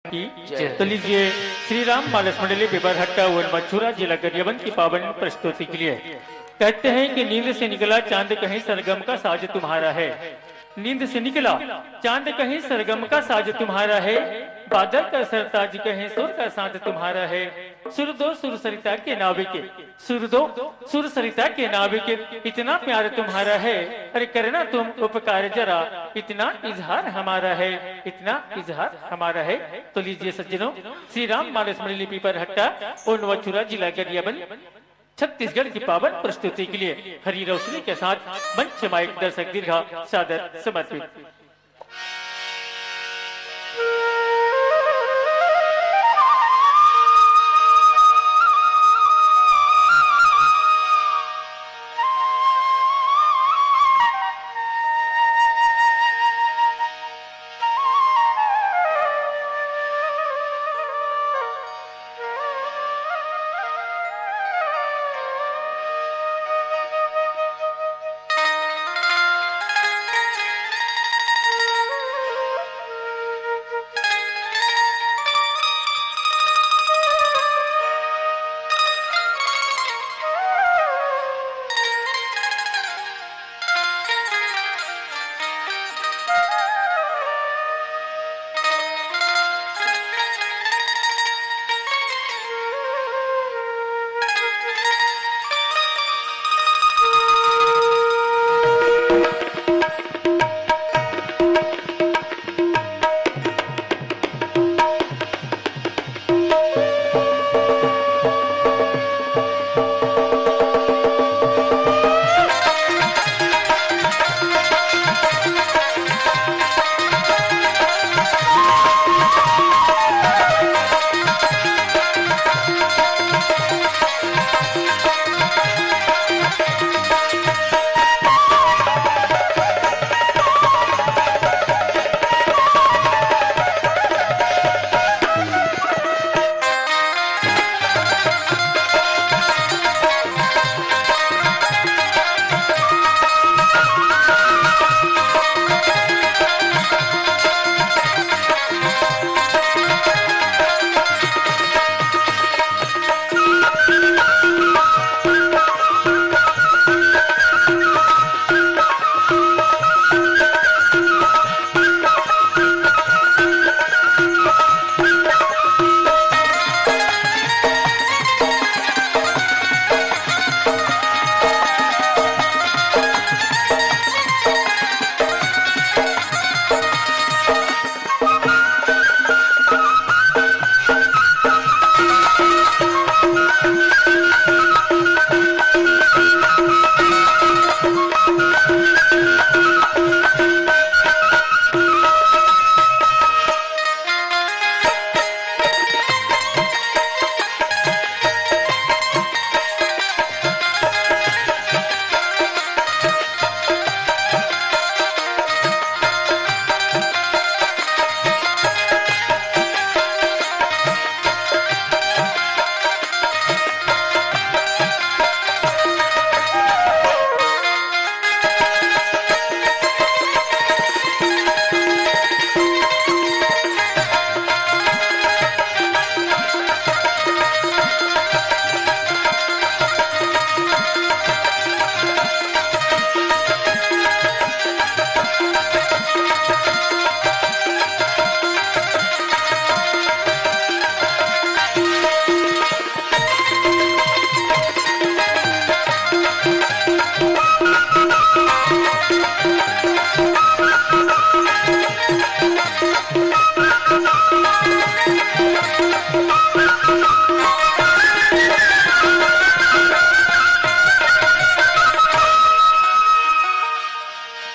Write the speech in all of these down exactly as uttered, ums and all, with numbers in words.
की जय। तो लीजिए, श्री राम मालस मंडली पिपरहट्टा वन मछुरा, जिला गरियाबंद की पावन प्रस्तुति के लिए। कहते हैं कि नींद से निकला चांद कहीं, सरगम का साज तुम्हारा है। नींद से निकला चांद कहीं, सरगम का साज तुम्हारा है। बादल का सरताज कहीं, सुर का साथ तुम्हारा है। सुर दो सुर सरिता के नाविक, सुर दो सुर सरिता के नाविक, इतना प्यार तुम्हारा है। अरे करना तुम उपकार जरा, इतना इजहार हमारा है, इतना इजहार हमारा है। तो लीजिए सज्जनों, श्री राम मालस मंडली पिपरहट्टा, वन मछुरा, जिला गरियाबंद, छत्तीसगढ़ की पावन प्रस्तुति के लिए हरी रोशनी के साथ मंच माइक दर्शक दीर्घा सादर समर्पित।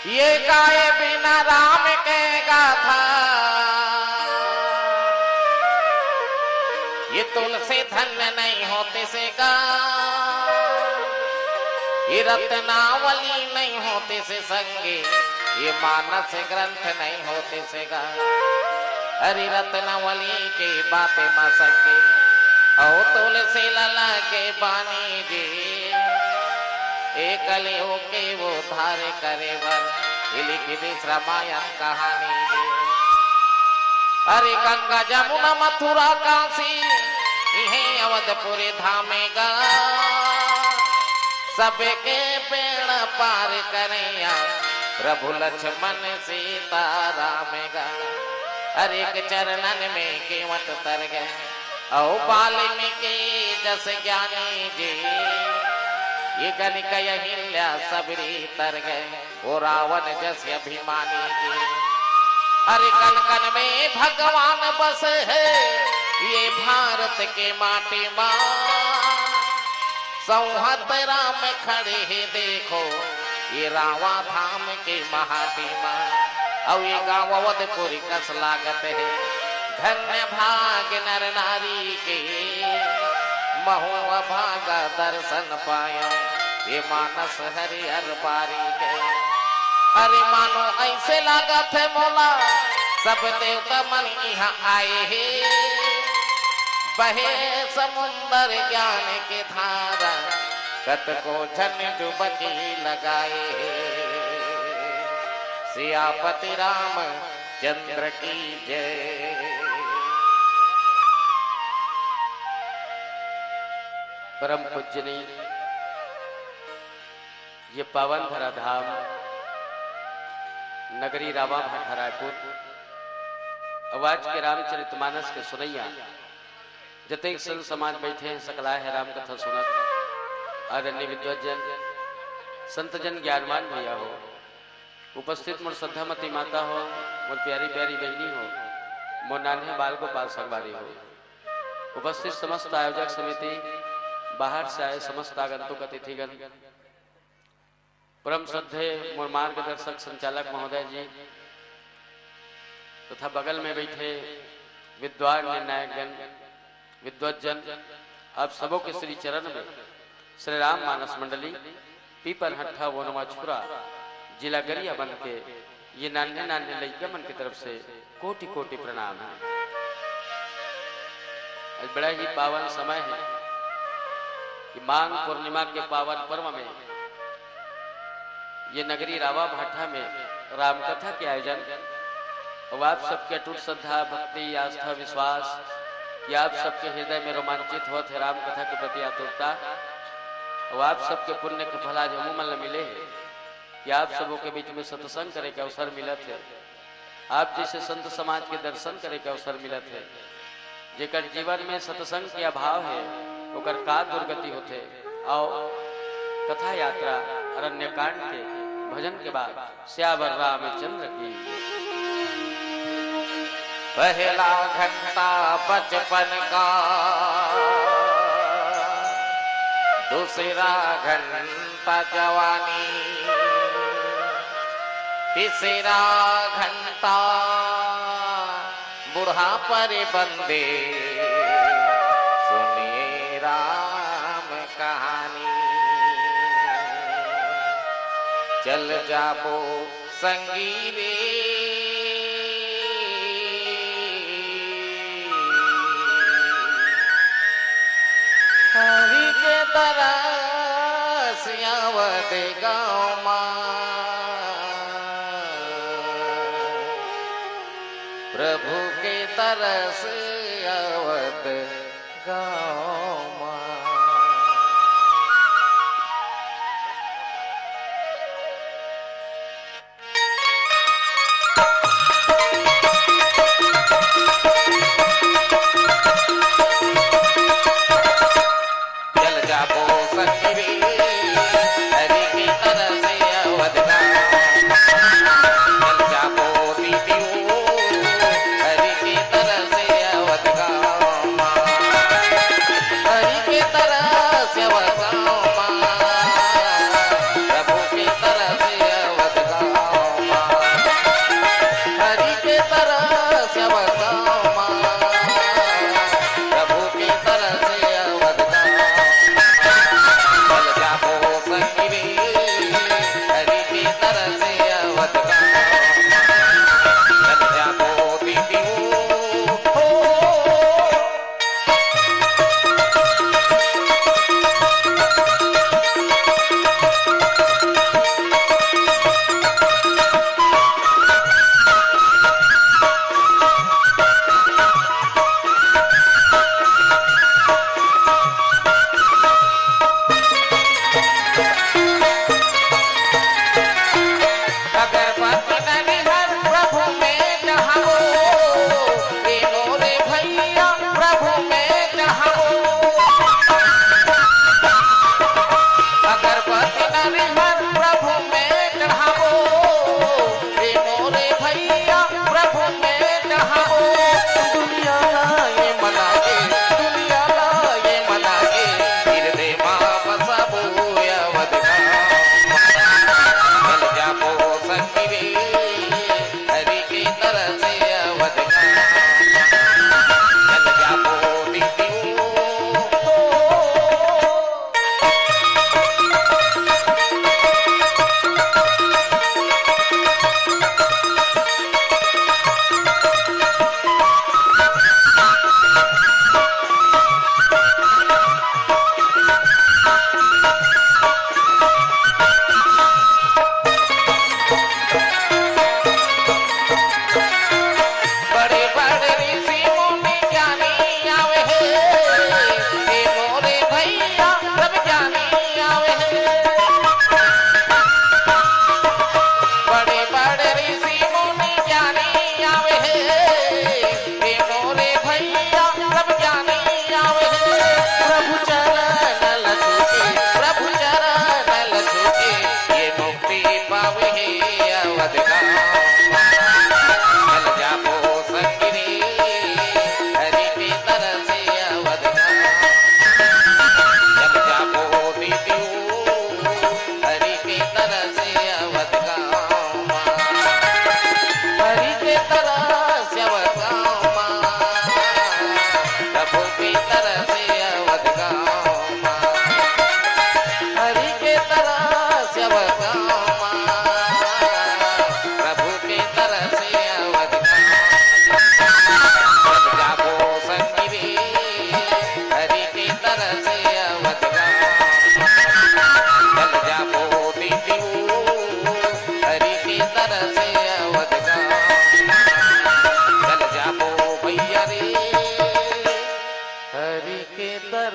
ये गाए बिना राम के गाथा, ये तुलसी धन्य नहीं होती से गा, ये रत्नावली नहीं होती से संगी, ये मानस ग्रंथ नहीं होती से गा। हरि रत्नावली के बातें मा संगी, औ तुलसी लला के बानी जी, ए कलयुग के उद्धार करे बर, ये लिख दिस रामायण कहानी जी। अरे गंगा जमुना मथुरा काशी, इहे अवधपुरी धामे गा। सबके बेड़ा पार करैया, प्रभु लक्ष्मण सीता राम गा। अरे एक चरणन में केवट तर गए, अउ वाल्मीकि जस ज्ञानी जी। ये कनिक अहिल्या सबरी तर गए, ओ रावण जस अभिमानी जी। अरे कन कन में भगवान बस है, ये भारत के माटी मा। संहत राम खड़े हे देखो, ये रावा धाम के महाटी मा। अउ ये गाँव अवधपुरी कस लागत हे, धन्य भाग नर नारी के, महू अभागा दर्शन पायो, ये मानस हरियर बारी के। अरे मानो ऐसे लागत हे मोला, सब देवता मन इहाँ आए हे। बहे समुंदर ज्ञान के धारा, कतको झन डुबकी लगाए हे। सियापति रामचंद्र की जय। परम पूजनीय ये पावन धरा धाम नगरी रावा भाठा रायपुर, अउ आज के रामचरित मानस के सुनैया जतेक संत समाज बैठे हैं, सकलाय हे राम कथा सुनत, आदरणीय विद्वत जन, संत जन, ज्ञानवान भैया हो, उपस्थित मोर श्रद्धामती माता हो, मोर प्यारी प्यारी बहिनी हो, मोर नान्हे बाल गोपाल संगवारी हो, उपस्थित समस्त आयोजक समिति, बाहर से आए समस्त आगंतुक अतिथिगण, परम श्रद्धेय मोर मार्गदर्शक संचालक महोदय जी तथा बगल में बैठे विद्वान निर्णायक गण, विद्वत जन, आप सबों के श्री चरण में श्री राम मानस मंडली पीपरहट्ठा वनवा छुरा जिला गरियाबंद के ये नान्हे नान्हे लइका मन के तरफ से कोटि कोटि प्रणाम हे। आज बड़ा ही पावन समय हे कि माघ पूर्णिमा के पावन पर्व में ये नगरी रावा भाठा में रामकथा के आयोजन, अउ आप सबके अटूट श्रद्धा, भक्ति, आस्था, विश्वास कि आप सबके हृदय में रोमांचित होत हे रामकथा के प्रति आतुरता, अउ आप सबके पुण्य के फल आज हमू मन ल मिले हे कि आप सबों के बीच में सत्संग करे के अवसर मिलत हे। आप जैसे संत समाज के दर्शन करे के अवसर मिलत हे। जेकर जीवन में सत्संग के अभाव हे, ओकर का दुर्गति होथे। अउ कथा यात्रा अरण्यकांड के भजन के बाद सियावर रामचंद्र की। पहला घंटा बचपन का, दूसरा घंटा जवानी, तीसरा घंटा बुढ़ापा रे बंदे, सुनिए राम कहानी। चल जाबो संगी रे, हरि के तरस अवध गाँव मा, प्रभु के तरस अवध गाँव मा। चल जाबो संगी रे, हरि के तरस अवध गाँव। चल जाबो दीदी ओ, हरि के तरस अवध गाँव।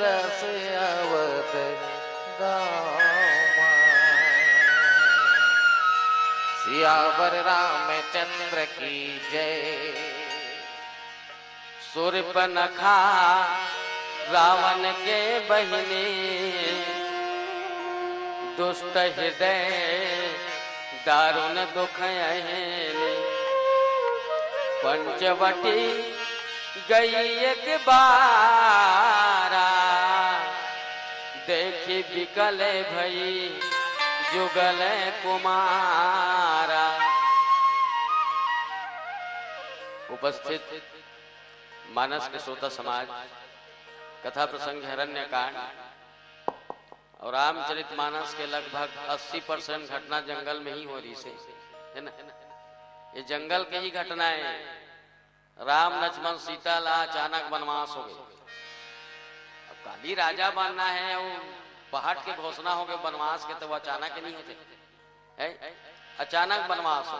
रस अवध गामा। सियावर रामचंद्र की जय। सूर्पनखा रावण के बहिनी, दुष्ट हृदय दारुण दुख अहिनी। पंचवटी गई एक बारा, देखी बिकल भई जुगल कुमारा। उपस्थित मानस के श्रोता समाज, कथा प्रसंग हिरण्यकांड और रामचरित मानस के लगभग अस्सी परसेंट घटना जंगल में ही हो रही से, है ना? ये जंगल के ही घटना है। राम लक्ष्मण सीता ला अचानक वनवास हो गए। अब काली राजा बनना है, वो पहाड़ के घोषणा हो गए वनवास के, तो वो अचानक नहीं होते है, अचानक वनवास हो।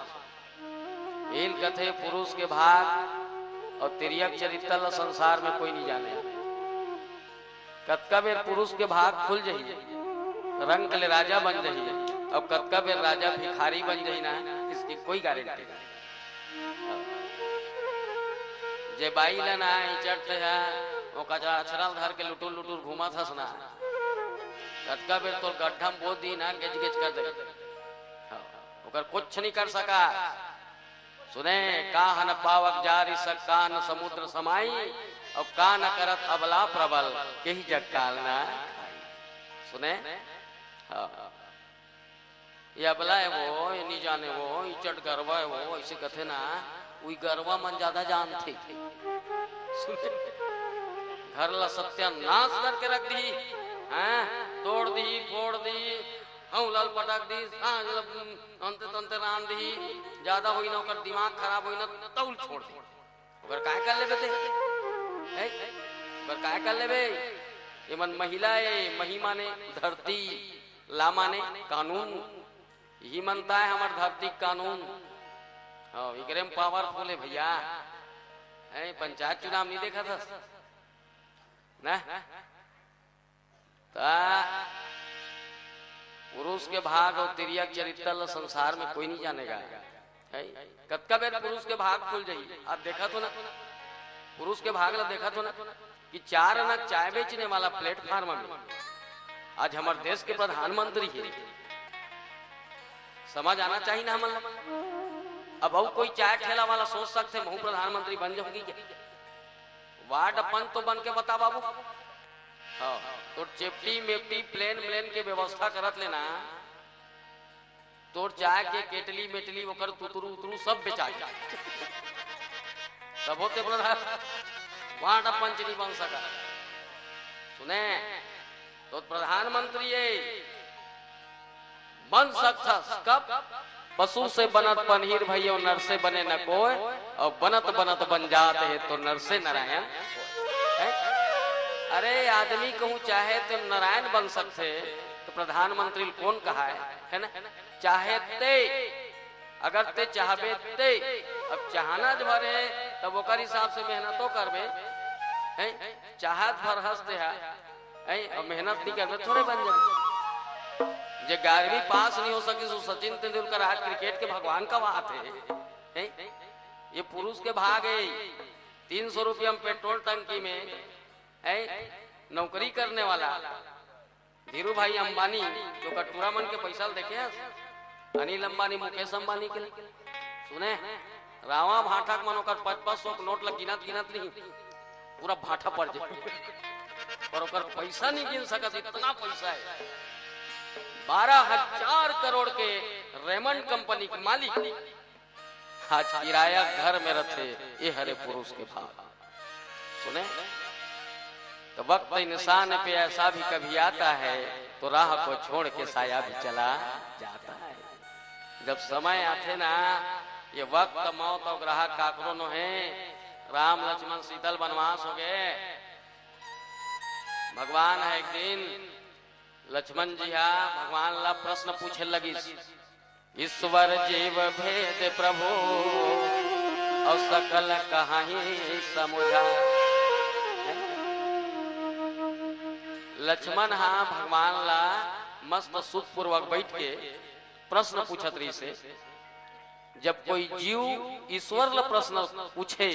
इन कथे पुरुष के भाग और तिर्यक चरित्र ला संसार में कोई नहीं जाने। कतका बेर पुरुष के भाग खुल जही, रंग ले राजा बन जही, और कतका बेर राजा भिखारी बन जही ना, इसकी कोई गारंटी नहीं। जे बाई ला ना इचट है, वो कचरा अछरल धर के लुटुर लुटुर घूमत हस ना, कतका बेर तोर गड्ढा में बोद दी ना, गेच गेच कर दे। हाँ, ओकर कुछ नहीं कर सका। सुने, का हन पावक जारी सक, का न समुद्र समाई, और का न करत अबला प्रबल, केही जग काल ना खाई। सुने, हाँ। ये अबला है वो, ये नहीं जाने वो, इचट गरवा है वो, ऐसे कथे ना, उई गरवा मन ज्यादा जानथे। सुने, घर ला सत्यानाश करके रख दी, हैं? तोड़ दी, फोड़ दी, हौलल पटक दी, सांझ ल अंते तंते रांध दी, ज्यादा होई ना, ओकर दिमाग खराब होई ना, तौल छोड़ दे। ओकर काय कर लेबे ते? हैं? ओकर काय कर लेबे? ये मन महिला ए, मही माने धरती, ला माने कानून, यही मनता है हमर धरती के कानून। हाँ, इकरे में पावरफुल है भैया। हैं, पंचायत चुनाव नहीं देखा था ना? ता पुरुष के भाग और तिर्यक चरित्र ल संसार में कोई नहीं जानेगा। है? कतका बेर पुरुष के भाग खुल जाही। आप देखत हो ना, पुरुष के भाग ला देखत हो ना कि चार आना चाय बेचने वाला प्लेटफॉर्म में आज हमारे देश के प्रधानमंत्री है। समझ आना चाहिए ना हमन ला। अब अउ कोई चाय ठेला वाला सोच सकथे, महू प्रधानमंत्री बन जाऊंगी क्या? वार्ड पंच तो बन के बता बाबू। हाँ, तो चेपटी मेपटी प्लेन व्लेन के व्यवस्था करत लेना, तोर चाय के केटली मेटली ओकर तुतरू उतरू सब बेचा जाए। तब होते बोला था, वार्ड पंच नहीं बन सका। सुने, तो प्रधानमंत्री ये बन सकथस कब? पशु से बनत पनहीर भइयो, नर से बने न कोय, और बनत बनत बन जात हे तो नर से नारायण। हैं? अरे, आदमी कहूँ चाहे तो नारायण बन सकथे, तो प्रधानमंत्री ल कोन कहाय, है ना? चाहे ते, अगर ते चाहबे ते, अब चाहना ज भर हे, तब ओकर हिसाब से मेहनतो करबे, हैं? चाहत भर हस ते हा, हैं? अब मेहनत नहीं करबे, थोड़े बन जाबे। जे ग्यारहवीं पास नहीं हो सकिस, वो सचिन तेंदुलकर आज क्रिकेट के भगवान कहवाथे, हैं? ये पुरुष के भाग है। तीन सौ रुपया में पेट्रोल टंकी में, हैं? नौकरी करने वाला धीरू भाई अंबानी, जो कटूरा मन के पैसा ल देखे हस, अनिल अंबानी, मुकेश अंबानी के ल-, सुने, रावा भाठा के मन ओकर पच पच सौ के नोट ल गिनत गिनत नहीं, पूरा भाठा पड़ जाए, पर ओकर पैसा नहीं गिन सकत, इतना पैसा है। बारह हजार करोड़ के रेमंड कंपनी के मालिक आज किराया घर में रथे, ये हरे पुरुष के भाग। सुने, तो वक्त इंसान पे ऐसा भी कभी आता है, तो राह को छोड़ के साया भी चला जाता है। जब समय आथे ना, ये वक्त, मौत और ग्राहक काकरो नो है। राम लक्ष्मण सीता ल बनवास हो गए। भगवान ह एक दिन लक्ष्मण जी हा भगवान ला प्रश्न पूछे लगिस, ईश्वर जीव भेद प्रभु और सकल कहानी समुझा। लक्ष्मण हा भगवान ला मस्त सुखपूर्वक बैठ के प्रश्न पूछत रहिस हे। जब कोई जीव ईश्वर ला प्रश्न पूछे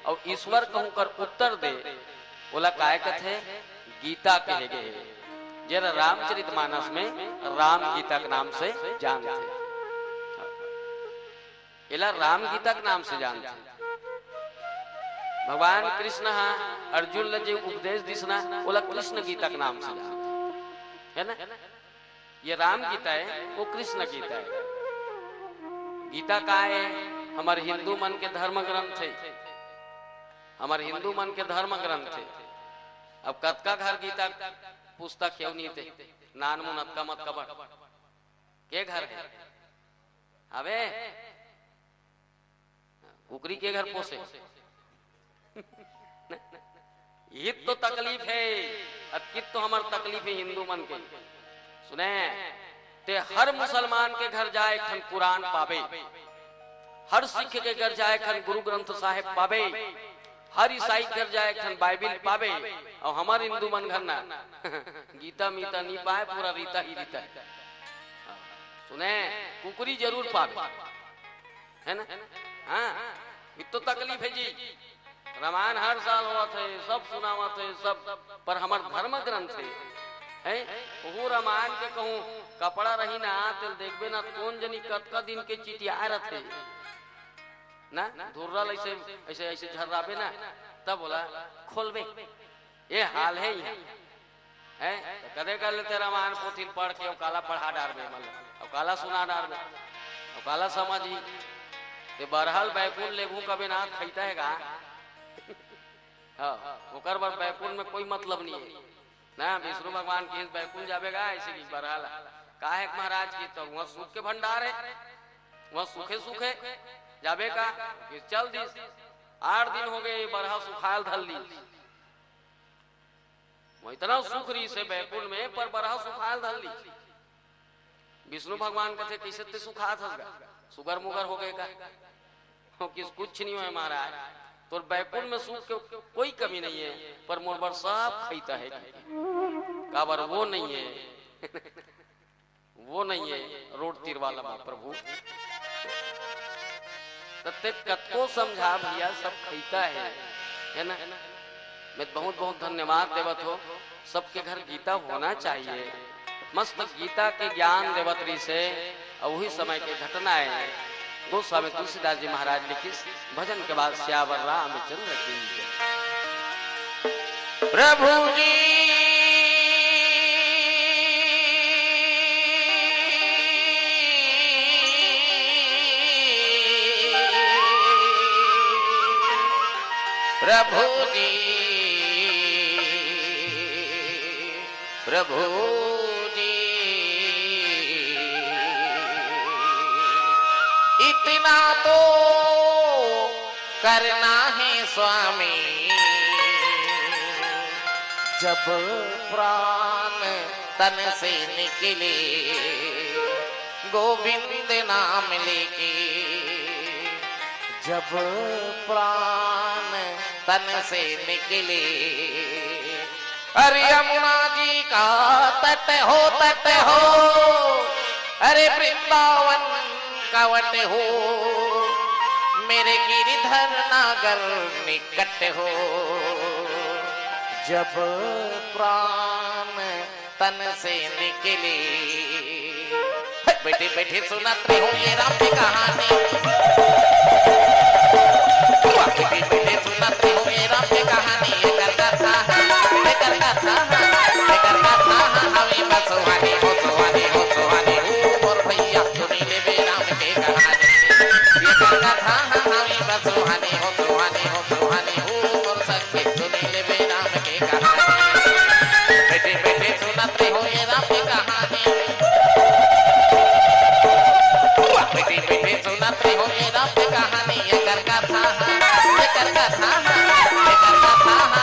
अउ ईश्वर कहूं कर उत्तर दे, ओला काय कथे? गीता कहे गे हे, जेला रामचरितमानस में राम गीता के नाम से जानथे। एला राम गीता के नाम से जानथे। भगवान कृष्ण हा अर्जुन ला जे उपदेश दिस ना, ओला कृष्ण गीता के नाम से जानथे, है ना? ये राम गीता है, वो कृष्ण गीता है। गीता का है? हमर हिंदू मन के धर्म ग्रंथ है, हमर हिंदू मन के धर्म ग्रंथ है। अब कतका घर गीता पुस्तक हे, नहीं ते नान मुन अतका मत कबड़। के घर है? अबे, कुकरी के घर पोसे। ये तो तकलीफ है, अतकी तो हमर तकलीफ है हिंदू मन के। सुने, ते हर मुसलमान के घर जाए, एक ठन कुरान पाबे, हर सिख के घर जाए, एक ठन गुरु ग्रंथ साहेब पाबे, हर ईसाई घर जाए, एक ठन बाइबिल पाबे, अउ हमर हिंदू मन घर ना गीता मीता नहीं पाए, पूरा रीता ही रीता है। सुने, कुकरी जरूर पाबे, है ना? हाँ, ये तो तकलीफ है जी। रामायण हर साल होवत है, सब सुनावत है, सब, पर हमर धर्म ग्रंथ है, हैं? वो रामायण के कहूँ कपड़ा रही ना, तेल देखबे ना, कोन जनी कतका दिन के चिटिया रथे ना, धुर्रा ल ऐसे, ऐसे, ऐसे झर्राबे ना, तब बोला खोलबे। ये हाल है यहाँ। हैं? तो कदे कर लेते रामायण पोथी ल पढ़ के, अउ काला पढ़ा डारबे, मतलब, अउ काला सुना डारबे, अउ काला समझ ही। ते बरहल बैकुंठ लेगू कबे ना खैता है गा? हाँ, ओकर बर बैकुंठ में कोई मतलब नहीं है ना। विष्णु भगवान के बैकुंठ जाबे गा, ऐसे कि बरहल काहे के महाराज की तो वहाँ सुख के भंडार है, वहाँ सुखे सुखे जाबे का कि चल दिस। आठ दिन हो गए, ये बरहा सुखाल धर ली। वो इतना सुख रही से बैकुंठ में, पर बरहा सुखाल धर ली। विष्णु भगवान कहते, "कैसे ते सुखात हस गा? सुगर मुगर हो गए का?" हो किस, कुछ नहीं हुआ महाराज, तोर बैकुंठ में सुख के कोई कमी नहीं है, पर मोर बर सब खैता है। काबर वो नहीं है। वो नहीं है रोड तीर वाला बा प्रभु। त ते कतको समझा भैया, सब खैता है, है ना? मैं बहुत बहुत धन्यवाद देवत हो। सबके घर गीता होना चाहिए। मस्त गीता के ज्ञान देवत रहिसे, अउ वही समय के घटना है। गोस्वामी तुलसीदास जी महाराज लिखिस, भजन के बाद सियावर रामचंद्र की जय। प्रभु जी प्रभु जी, प्रभु जी, इतना तो करना है स्वामी, जब प्राण तन से निकले, गोविंद नाम लेके जब प्राण तन से निकले। अरे यमुना जी का तट हो, तट हो, अरे वृंदावन का वट हो, मेरे गिरिधर नागर निकट हो। जब प्राण तन से निकले। हे, बैठे बैठे सुनत रहो ये राम की कहानी। बैठे बैठे सुनत रहो ये राम की कहानी। एकर कथा, एकर कथा, एकर कथा हवे बसवानी हो, सवानी हो, सवानी हो, मोर भैया सुनी लेबे राम के कहानी। एकर कथा हवे बसवानी हो, सवानी हो, सवानी हो, मोर संगी सुनी लेबे राम के कहानी। बैठे बैठे सुनत रहो ये राम के कहानी। बैठे बैठे सुनत रहो ये राम के कहानी। एकर कथा, एकर कथा, एकर कथा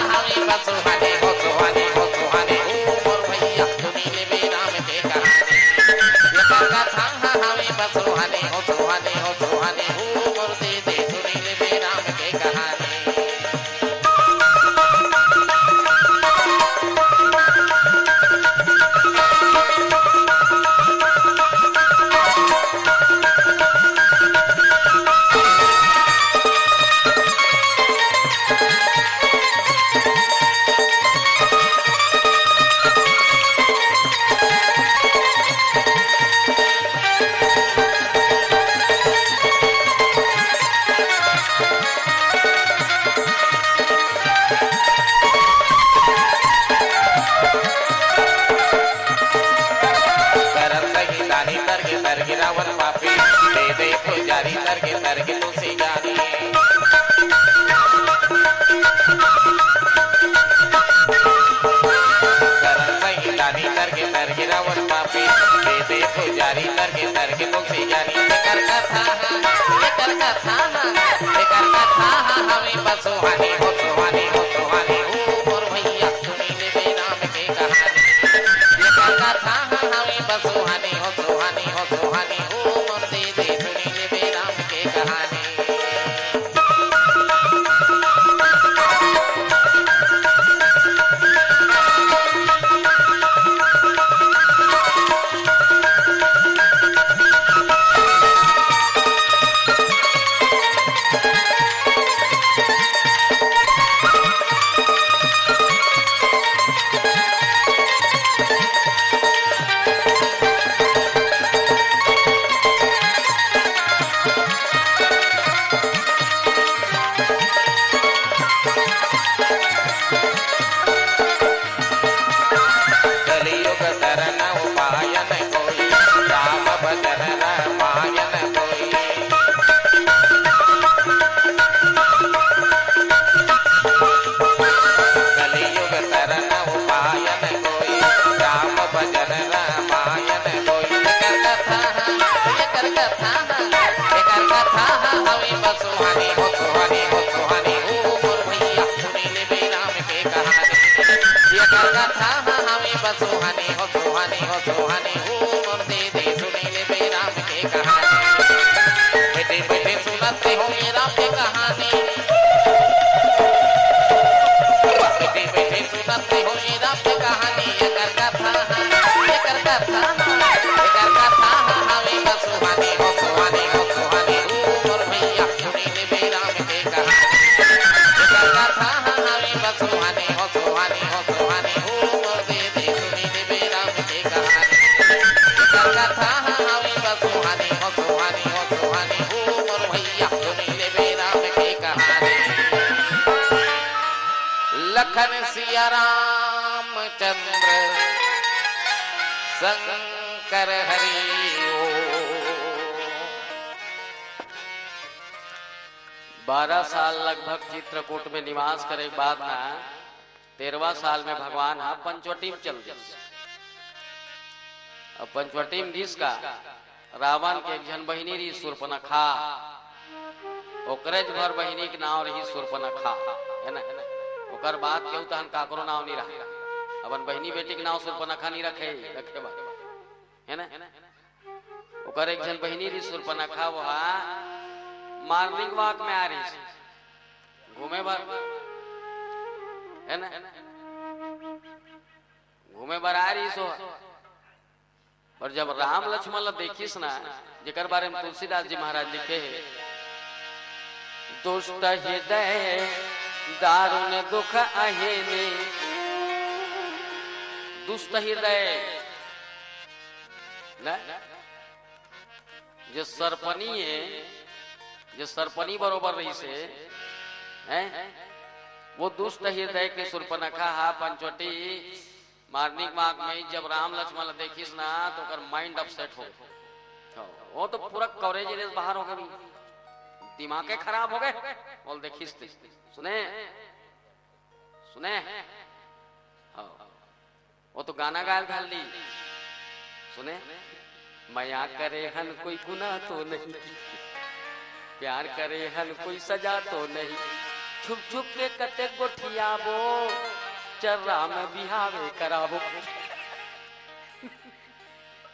सुहानी हो, सुहानी हो, सुहानी हो, मोर भैया, सुनी लेबे राम के कहानी। एकर कथा ह हवे बस सुहानी हो, सुहानी हो, सुहानी हो, मोर दीदी, सुनी लेबे राम के कहानी। कलियुग तरन उपायन कोई, राम भजन रमायन कोई। कलियुग तरन उपायन कोई, राम भजन रमायन कोई। एकर कथा, एकर कथा, एकर कथा हवे बस सुहानी हो, सुहानी हो, सुहानी हो, मोर भैया, सुनी लेबे राम के कहानी। एकर कथा हवे बस सुहानी हो, सुहानी हो, सुहानी हो, मोर दीदी, सुनी लेबे राम के कहानी। बैठे बैठे सुनत रहो ये राम के कहानी। बैठे बैठे सुनत रहो ये राम के कहानी। एकर कथा, एकर कथा, एकर कथा हवे बस सुहानी हो, सुहानी हो, सुहानी हो, मोर भैया, सुनी लेबे राम के कहानी। एकर कथा हवे बस सुहानी हो, सुहानी हो, सुहानी हो, मोर दीदी, सुनी लेबे राम के कहानी। एकर कथा हवे बस सुहानी हो, सुहानी हो, सुहानी हो, मोर भैया, सुनी लेबे राम के कहानी। लखन सिया रामचंद्र शंकर हरि ओम। बारह साल लगभग चित्रकूट में निवास करे के बाद ना, तेरहवाँ साल में भगवान ह पंचवटी में चल दिस। अब पंचवटी में गिस का, रावण के एक झन बहिनी रही सुर्पनखा, ओकरे ज भर बहिनी के नाव रही सुर्पनखा, है ना? ओकर बाद केहू तहन काकरो नाव नहीं रहा। अपन बहिनी बेटी के नाव सुर्पनखा नहीं रखे, रखे बा, है ना? ओकर एक झन बहिनी रही सुर्पनखा, वो हा morning walk में आ रही, घूमे बर, है ना? घूमे बर आ रही सो। और जब राम लक्ष्मण ला देखिस ना, जेकर बारे में तुलसीदास जी महाराज लिखे हे, दुष्ट हृदय दारुण दुख अहेने। दुष्ट हृदय, ना? जे सरपनी हे, जे सरपनी बरोबर रहिसे, हैं? वो दुष्ट हृदय के सुर्पनखा हा पंचवटी morning walk में जब राम लक्ष्मण ला देखिस ना, तो ओकर mind upset हो गए। हाँ, वो तो पूरा coverage range बाहर हो गए, दिमाग के खराब हो गए। बोल, देखिस ते, सुने, सुने, हाँ, वो तो गाना गायल धर ली, सुने, मया करे हन कोई गुनाह तो नहीं, प्यार करे हन कोई सजा तो नहीं, छुप छुप के कते गोठियाबो, चल राम बिहावे कराबो।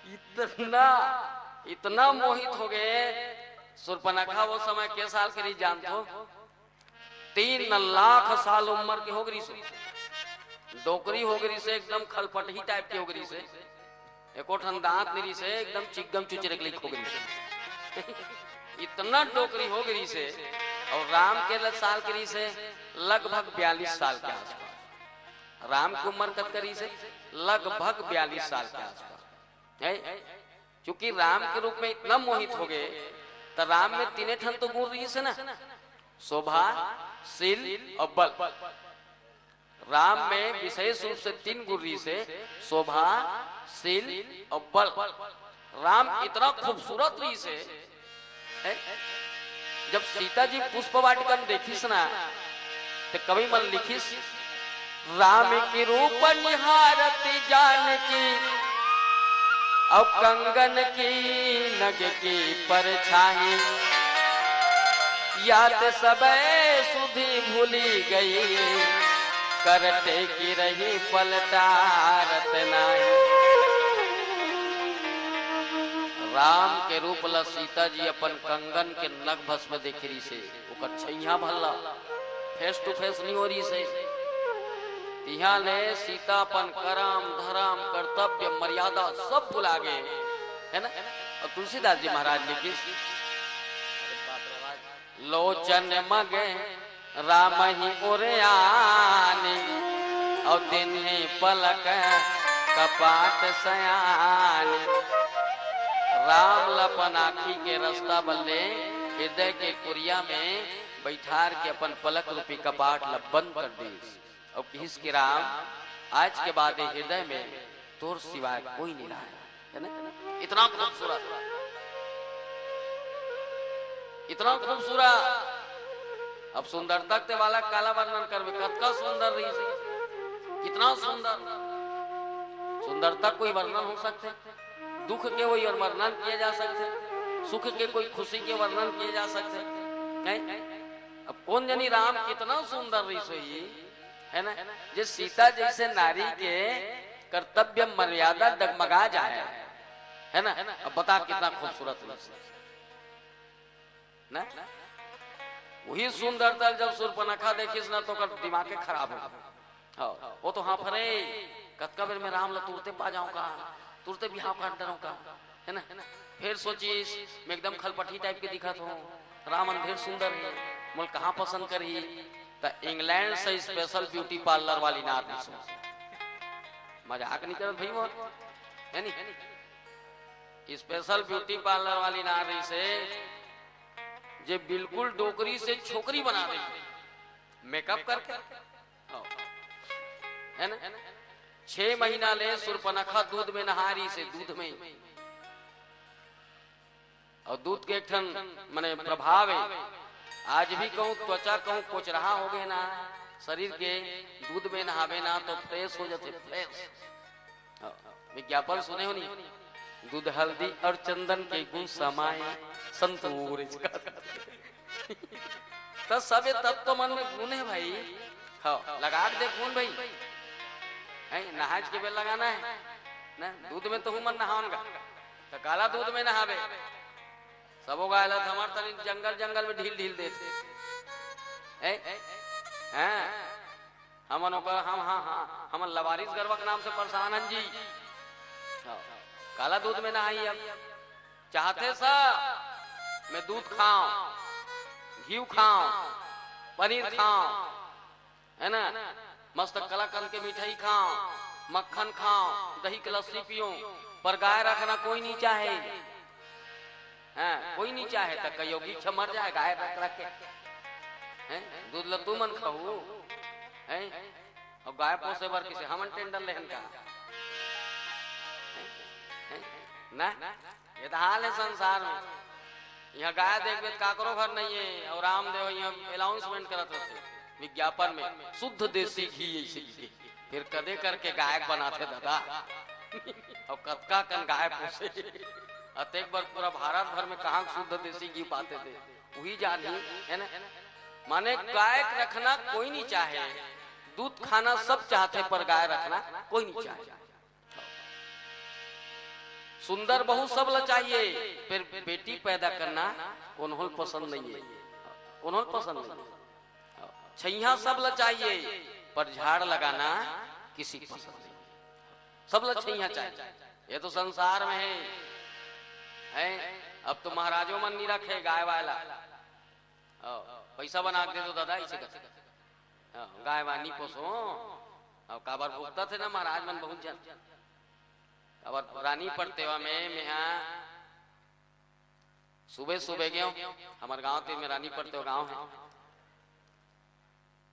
इतना, इतना मोहित हो गए। सुर्पनखा वो समय के साल के रही जानथो? तीन लाख साल उम्र के हो गई से, डोकरी हो गई से, एकदम खलपटही type के हो गई से, एको ठन दांत नहीं रही से, एकदम चिगम चुचरे के हो गई से। इतना डोकरी हो गई से। और राम के ल-, साल के रही से लगभग बयालीस साल के आसपास। राम की उम्र कत करी से लगभग बयालीस साल के आसपास है। क्योंकि राम के रूप में इतना मोहित हो गए, तो राम में तीने ठन तो गुण रही से ना, शोभा, शील और बल। राम में विशेष रूप से तीन गुण रही से, शोभा, शील और बल। राम इतना खूबसूरत रही से, हैं? जब सीता जी पुष्प वाटिका में देखिस ना, तो कवि मन लिखिस, राम की रूप निहारती जानकी, और कंगन की नग की परछाई। जात सबे सुधि भूली गई, करटे की रही पलटारत नाही। राम के रूप ला सीता जी अपन कंगन के नग भस्म देखे रहिसे, ओकर छैया भल्ला face to face नहीं हो रहिसे। तिहा ले सीता अपन करम, धरम, कर्तव्य, मर्यादा सब भुला गे, है ना? और तुलसीदास जी महाराज लिखिस, लोचन मग राम ही उरयानी, और दिन ही पलक कपाट सयानी। राम ल अपन आँखी के रस्ता बल्ले हृदय के कुरिया में बैठार के अपन पलक रूपी कपाट ल बंद कर दीस। और किहिस कि राम, आज के बाद ये हृदय में तोर सिवाय कोई नहीं रहा है, है ना? इतना खूबसूरत, इतना खूबसूरत। अब सुंदरता के वाला काला वर्णन करबे, कतका सुंदर रहिस, कितना सुंदर। सुंदरता कोई वर्णन हो सकथे? दुख के कोई वर्णन किया जा सकथे? सुख के कोई खुशी के वर्णन किया जा सकथे? नहीं। अब कोन जनी राम कितना सुंदर रहिस होही, है ना? जे सीता जैसे नारी के कर्तव्य मर्यादा डगमगा जाए, है ना? अब बता कितना खूबसूरत रहिस, ना? वही सुंदरता जब सूर्पनखा देखिस ना, तो ओकर दिमाग के खराब हो गया। हाँ, वो तो हाँ फरे, कतका बेर में राम ला तुरते पा जाऊं का, तुरते बिहाव कर डरऊं का, है ना? फिर सोचिस, मैं एकदम खलपठी type के दिखत हूँ, राम अंधेर सुंदर है, मोल कहाँ पसंद करही? त इंग्लैंड से special beauty parlour वाली नार रहिस। मजाक नहीं करत भाई मोर, है नी? Special beauty parlour वाली नार रहिस, जे बिल्कुल डोकरी से छोकरी बना दे, makeup करके, हाँ। है ना? छह महीना ले सुर्पनखा दूध में नहा रहिस, दूध में। और दूध के एक ठन मने प्रभाव है, आज भी कहूँ त्वचा कहूँ कोचरहा हो गए ना, शरीर के दूध में नहावे ना तो fresh हो जाथे, fresh। हाँ, विज्ञापन सुने हो नहीं? दूध हल्दी और चंदन के गुण समाए संतूर। तो सबे तत्व मन में गुण है भाई। हाँ, लगा के देखो न भाई। हैं, नहाज के बेर लगाना है ना, दूध में तो हूँ मन नहावन का, तो काला दूध में नहावे। सबो गाय ला हमार तनी जंगल जंगल में ढील ढील देथे। हैं? हैं? हमन ओकर, हम, हाँ, हाँ, हमन लवारिस गरवा के नाम से परेशान हन जी। हाँ। काला दूध में नहाई अब। चाहथे सा, मैं दूध खाऊं, घी खाऊं, पनीर खाऊं, है ना? मस्त कलाकंद के मिठाई खाऊं, मक्खन खाऊं, दही के लस्सी पीऊं, पर गाय रखना कोई नहीं चाहे। हाँ, कोई नहीं चाहे, त कहियो कि इच्छा मर जाए गाय रख रख के। हैं? दूध ल तू मन खाऊ? हैं? और गाय पोसे बर किसे हमन tender लेहन का? हैं? हैं? ना? ये तो हाल है संसार में। यहाँ गाय देखबे त काकरो घर नहीं है, और रामदेव यहाँ announcement करत होथे विज्ञापन में, "शुद्ध देसी घी" ऐसे की। फिर कदे करके गायक बनाथे दादा। और कतका कन गाय पोसे। अतेक बार पूरा भारत भर में कहाँ शुद्ध देसी घी पाते थे, वही जान ही, है ना? माने गाय रखना कोई नहीं चाहे, दूध खाना सब चाहते, पर गाय रखना कोई नहीं चाहे। सुंदर बहू सब ला चाहिए, पर बेटी पैदा करना कोनहोल पसंद नहीं है, कोनहोल पसंद नहीं है। छैया सब ला चाहिए, पर झाड़ लगाना किसी को पसंद नहीं। सब ला छैया चाहिए, ये तो संसार में है, है। अब तो महाराजो मन नहीं रखे गाय वाला। हाँ, पैसा बना के दे दो दादा, इसे कहते। हाँ, गाय वानी पोसो। अब काबर भुगतथे ना महाराज मन बहुत जन। अब रानी परतेवा में मेहा सुबह सुबह गयो, हमारे गांव तीर में रानी परतेवा गांव है।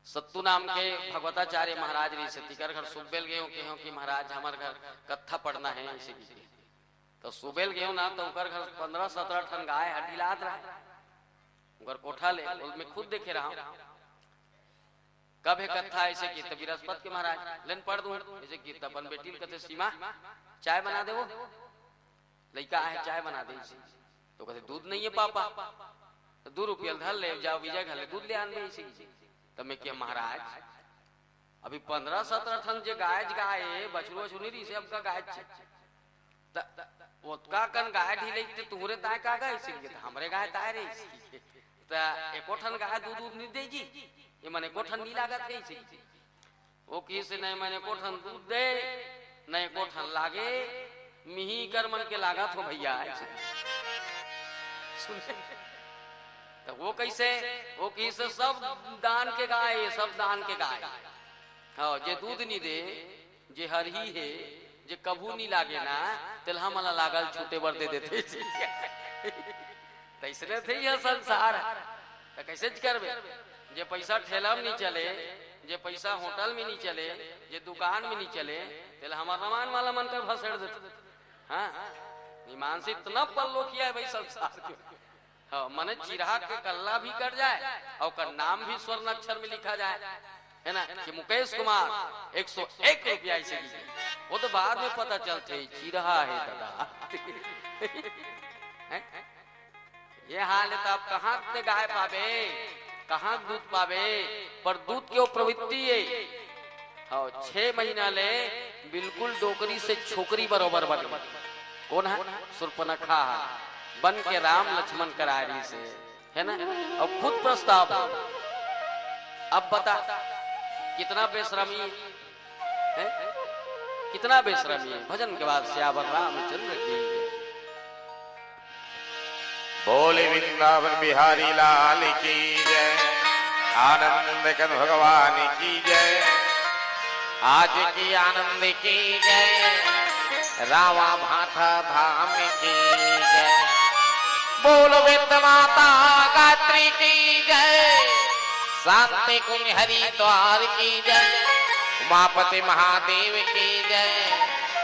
सत्तू नाम के भगवताचार्य महाराज रहिसे, तिकर घर सुबेल गयो, कहो कि महाराज हमारे घर कत्था पढ़ना है, इसे की। तो सुबेल गयो ना, तो उकर घर पन्द्रह सत्रह ठन गाय हड्डी लात रहा, उकर कोठा ले, मैं खुद देखे रहा। कब है कत्था ऐसे की? तो बृहस्पति के महाराज, लेन पढ़ दूं ऐसे की। तो अपन बेटी ल कहते, "सीमा, चाय बना दे, वो लइका आहे, चाय बना दे इसे।" तो कहते, "दूध नहीं है पापा।" दू रुपया ल धर ले, जाव गिरजा घर ले दूध ले आनबे, अइसे कहिस। त मैं कहेंव, महाराज, अभी पंद्रह सत्रह ठन जे गाय गाय हे, बछरू वछरू नइ रिहिसे, अब का गाय हे। त ओतका कन गाय ढिले ते तुंहरे ताय का गाय, अइसे कहिस, त हमरे गाय ताय रे, अइसे कहिस। त एको ठन गाय दूध दूध नइ दे जी, ये मन एको ठन नइ लागत हे, अइसे कहिस। ओ कहिस, "नहीं, मन एको ठन दूध दे, नहीं एको ठन लागे, मिही कर मन के लागत हों भइया।" सुन, त ओ कइसे? ओ कहिस, "सब दान के गाय, सब दान के गाय।" हाँ, जे दूध नइ दे, जे हरही हे, जे कभू नइ लागे ना, तेला हमन ला लागल छूटे बर दे देथे। त अइसने थे ये संसार। त कइसे करबे? जे पइसा ठेला म नइ चले, जे पइसा होटल म नइ चले, जे दुकान म नइ चले, तेला हमर रमान वाला मन कर भसेड़ देथे। हाँ, मीमांसी इतना पल्लोखिया हे भई संसार के। हाँ, मने चिरहा के कल्ला भी कट जाय अउ ओकर नाम भी स्वर्ण अक्षर म लिखा जाय, हे ना, कि मुकेश कुमार एक सौ एक रुपया अइसे गिरे। ओ तो बाद म पता चलथे, चिरहा हे ददा। हैं? ये हाल हे, त अब कहाँ ते गाय पाबे, कहाँ दूध पाबे? पर दूध के ओ प्रवृत्ति हे। हाँ, छह महीना ले बिल्कुल डोकरी से छोकरी बरोबर बन गे। कोन हे? सुर्पनखा हे। बन के राम लक्ष्मण कर आय रिहिसे, हे ना? अउ खुद प्रस्ताव हे। अब बता, कितना बेशरमी हे, कितना बेशरमी हे। भजन के बाद सियावर रामचंद्र की जय। बोले वृंदावन बिहारी लाल की जय, आनंद कंद भगवान की जय, आज की आनंद की जय, रावा भाटा धाम की जय। बोल विद्या माता गायत्री की जय, शांति कुंज हरिद्वार की जय, उमापति महादेव की जय,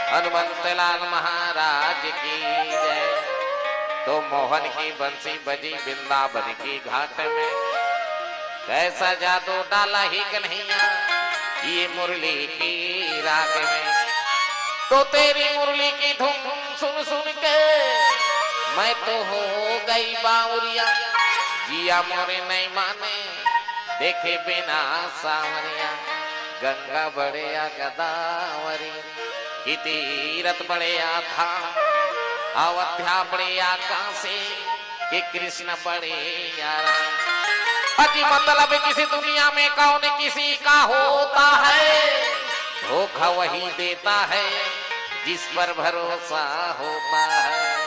हनुमंत लाल महाराज की जय। तो मोहन की बंसी बजी वृंदावन की घाट में, कैसा जादू डाला ही कन्हैया ये मुरली की राग में। तो तेरी मुरली की धुन सुन सुन के मैं तो हो गई बावरिया, जिया मोरे नहीं माने देखे बिना सांवरिया। गंगा बड़े या गोदावरी, कि तीरथ बड़े या धाम, अयोध्या बड़े या काशी, कि कृष्ण बड़े या राम। अजी मतलब किसी दुनिया में कौन किसी का होता है, धोखा वही देता है जिस पर भरोसा होता है।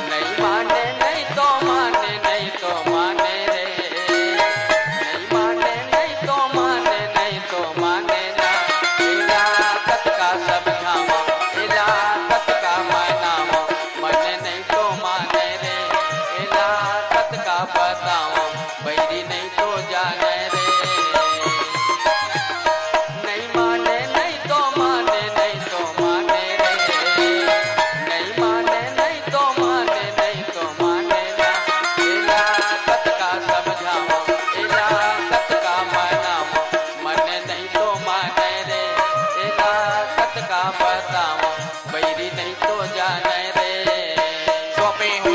नहीं माने, नहीं तो माने, नहीं तो माने रे। नहीं माने, नहीं तो माने, नहीं तो माने ना। एला कतका समझावा, एला कतका मनावा, मन नहीं तो माने रे। एला कतका बतावा, बैरी नहीं तो जाने रे। नहीं माने, नहीं तो माने, नहीं तो माने रे। नहीं माने, नहीं तो माने, नहीं तो माने ना। एला कतका समझावा, एला कतका मनावा, मन नहीं तो माने रे। एला कतका बतावा, बैरी नहीं तो जाने रे। सौंपे हूँ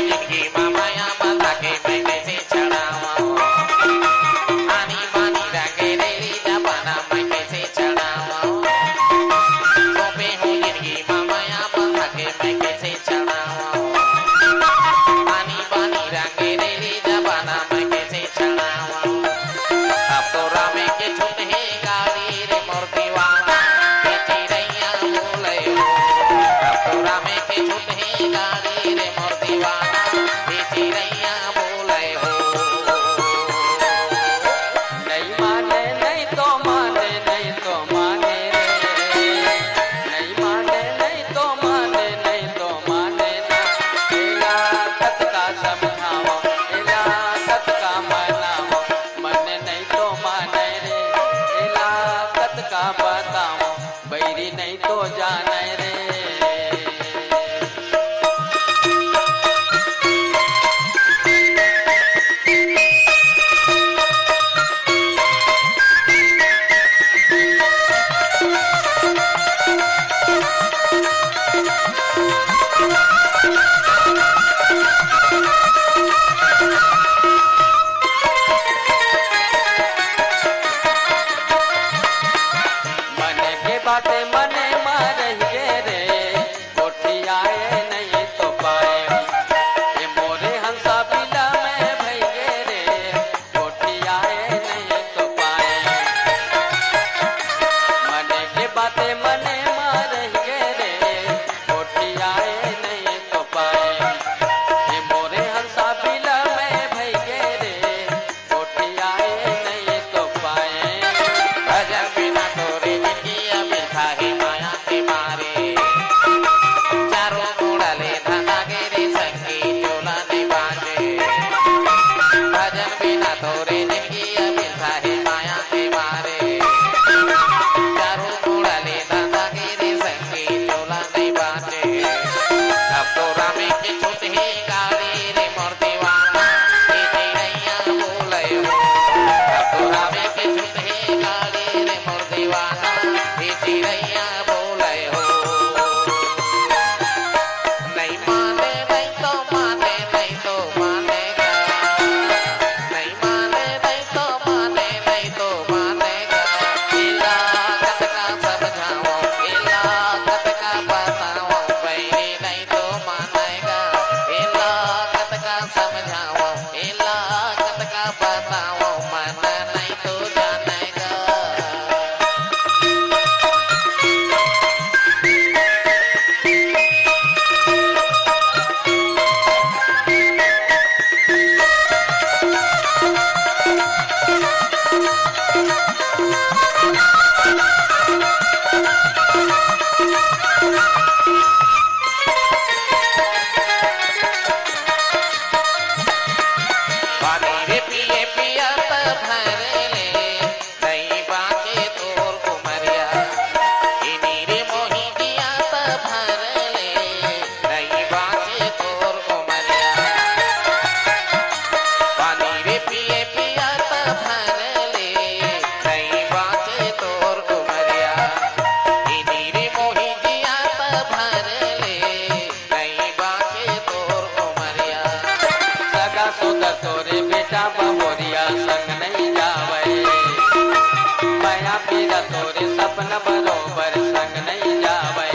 सपना बरोबर संग नइ जावय,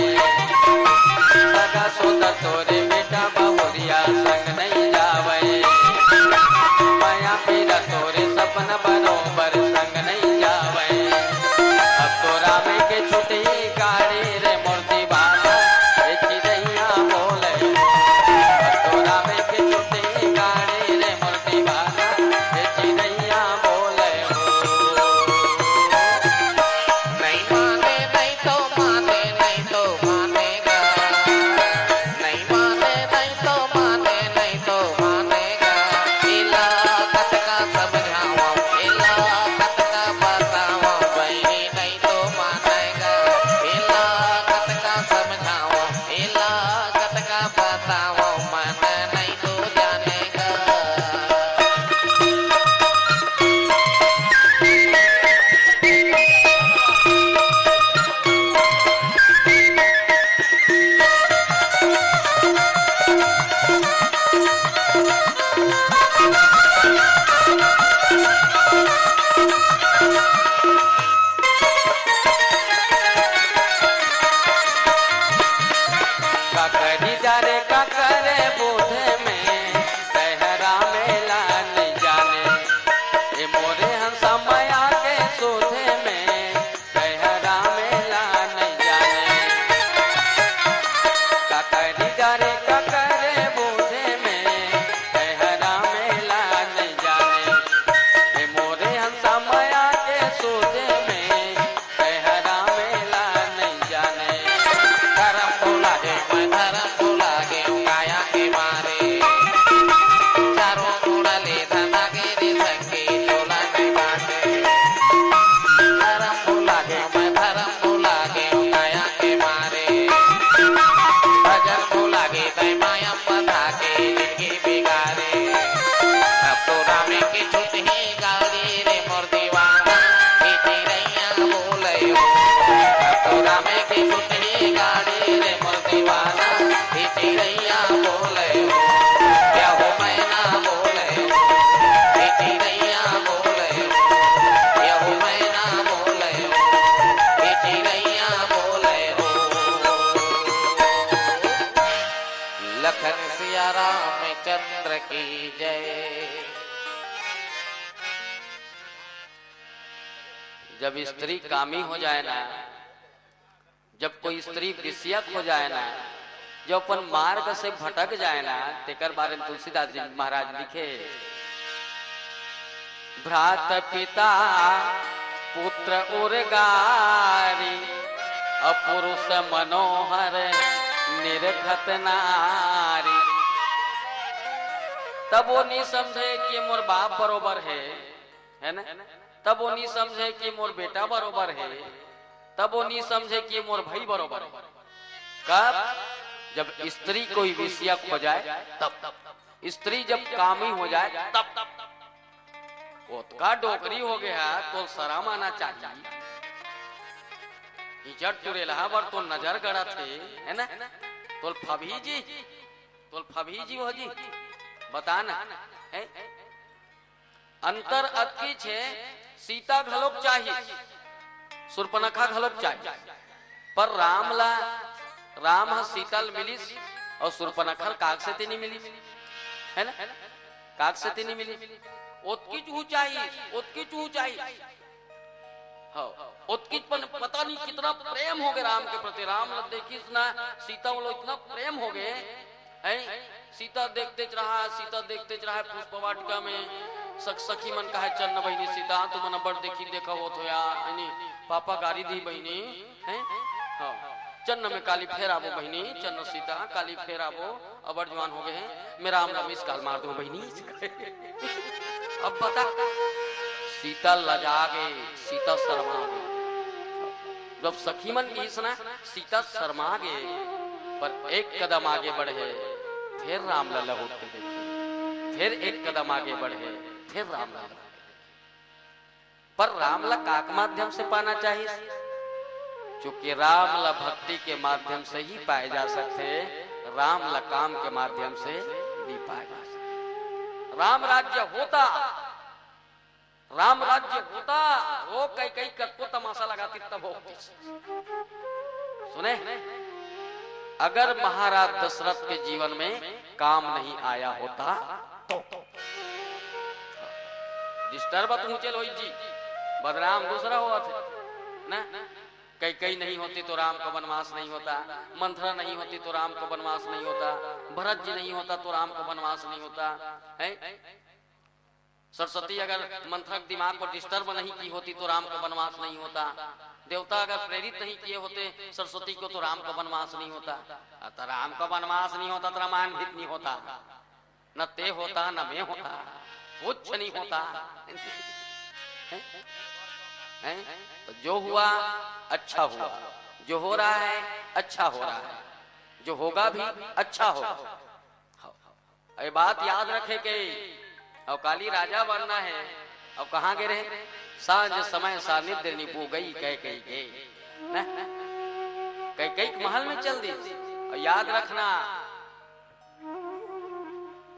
सगा सोदर तोरे बेटा बहुरिया संग नइ जावय, मया पीरा तोरे सपना बरोबर संग नइ जावय। अब तो रामे के छुटही गाड़ी रे मोर दीवाना, ए चिरैया बोले हो। अब तो रामे के छुटही गाड़ी रे मोर दीवाना, ए चिरैया बोले हो। नहीं माने, नहीं तो माने, नहीं तो मानेगा। नहीं माने, नहीं तो माने, नहीं तो मानेगा। इला कतका समझावा, इला कतका बतावा, बहिनी नहीं तो मानेगा। इला कतका समझावा, इला कतका बतावा, मन नहीं तो जानेगा। काकरी डारे काकरे बोधे में, तैहरा मेला नहीं जाने। ए मोरे हंसा मया के सोधे में, तैहरा मेला नहीं जाने। काकरी डारे काकरे बोधे में, तैहरा मेला नहीं जाने। ए मोरे हंसा मया के सोधे में, तैहरा मेला नहीं जाने। धरम भुला गे, मैं धरम भुला गे, काया के मारे। चारों मुड़ा ले धना गे रे संगी, चोला नहीं बाटे। धरम भुला गे, मैं धरम भुला गे, काया के मारे। भजन भुला गे, तै माया पता के जिंदगी बिगाड़े। अब तो रामे के छुटही गाड़ी रे मोर दीवाना, ए चिरैया बोले हो। अब तो रामे के छुटही गाड़ी रे मोर दीवाना, ए चिरैया बोले हो। यहो मैना बोले हो, ए चिरैया बोले हो। यहो मैना बोले हो, ए चिरैया बोले हो। लखन सिया रामचंद्र की जय। जब स्त्री कामी हो जाए ना, जब कोई स्त्री विषयक हो जाए ना, जो अपन मार्ग से भटक जाए ना, तेकर बारे में तुलसीदास जी महाराज लिखे, भ्रात पिता पुत्र उरगारी, अपुरुष मनोहर निरखत नारी। तब वो नहीं समझे कि मोर बाप बरोबर है, है ना? तब वो नहीं समझे कि मोर बेटा बरोबर है, तब वो नहीं समझे कि मोर भाई बरोबर है। कब? जब स्त्री कोई विषयक हो जाए तब, स्त्री जब कामी हो जाए तब। ओतका डोकरी हो गया, तो शरम आना चाहिए। इज्जत टुरेलहा बर तो नजर गड़त हे, है ना? तोल फबही जी, तोल फबही जी हो जी, बता ना, है? अंतर अतकी छे, सीता घलोक चाहिस, सुर्पनखा घलोक चाहिस, पर राम ला, राम ह सीता ल मिलिस अउ सुर्पनखा ल काग सेती नी मिलिस, है ना? काग सेती नी मिलिस। ओतकी चूहू चाहिस, ओतकी चूहू चाहिस। हाँ, ओतकी पन पता नहीं कितना प्रेम हो गए राम के प्रति। राम ल देखिस ना, सीता वालो इतना प्रेम हो गए, हैं? सीता देखते रहा, सीता देखते रहा पुष्प वाटिका में। सख-, सखी मन कहे, "चन्न बहिनी सीता, तुमन अब्बड़ देखी देखा होत हो यार, है नी? पापा गारी दी बहिनी, हैं? हाँ, चन्न में काली फेर आबो बहिनी, चन्न सीता, काली फेर आबो, अब्बड़ जुवान हो गए हैं, मैं राम ला miss call मार दूं बहिनी।" अब बता, सीता लजा गे, सीता शर्मा गे। जब सखी मन किहिस ना, सीता शर्मा गे, पर एक कदम आगे बढ़े, फिर राम ला लहुट के देखे, फिर एक कदम आगे बढ़े, फिर राम ला लहुट के देखे। पर राम ला काक माध्यम से पाना चाहिए, क्योंकि राम ला भक्ति के माध्यम से ही पाए जा सकते, राम ला काम के माध्यम से नहीं पाए जा सकते। राम राज्य होता राम राज्य होता, वो कई कई कतको तमाशा लगाती तब होती। सुने, अगर महाराज दशरथ के जीवन में काम नहीं आया होता तो। डिस्टर्ब पहुंचे लोहित जी, बदनाम दूसरा हुआ थे ना। कैकई नहीं होती तो राम का वनवास नहीं होता, मंथरा नहीं होती तो राम का वनवास नहीं होता, भरत जी नहीं होता तो राम का वनवास नहीं होता है। सरस्वती अगर मंथरा के दिमाग को डिस्टर्ब नहीं की होती तो राम का वनवास नहीं होता। देवता अगर प्रेरित नहीं किए होते सरस्वती को तो राम का वनवास नहीं होता। अ, तो राम का वनवास नहीं होता तो रामायण भी नहीं होता, न ते होता न मैं होता, कुछ नहीं होता। हैं? हैं? तो जो हुआ अच्छा हुआ, जो हो रहा है अच्छा हो रहा है, जो होगा भी अच्छा होगा। ये बात याद रखे के, अब काली राजा बनना है, अब कहाँ गे रहे? सांझ समय सानिध्य निपु गई कैकई गे, ना? कैकई के महल में चल दी। और याद रखना,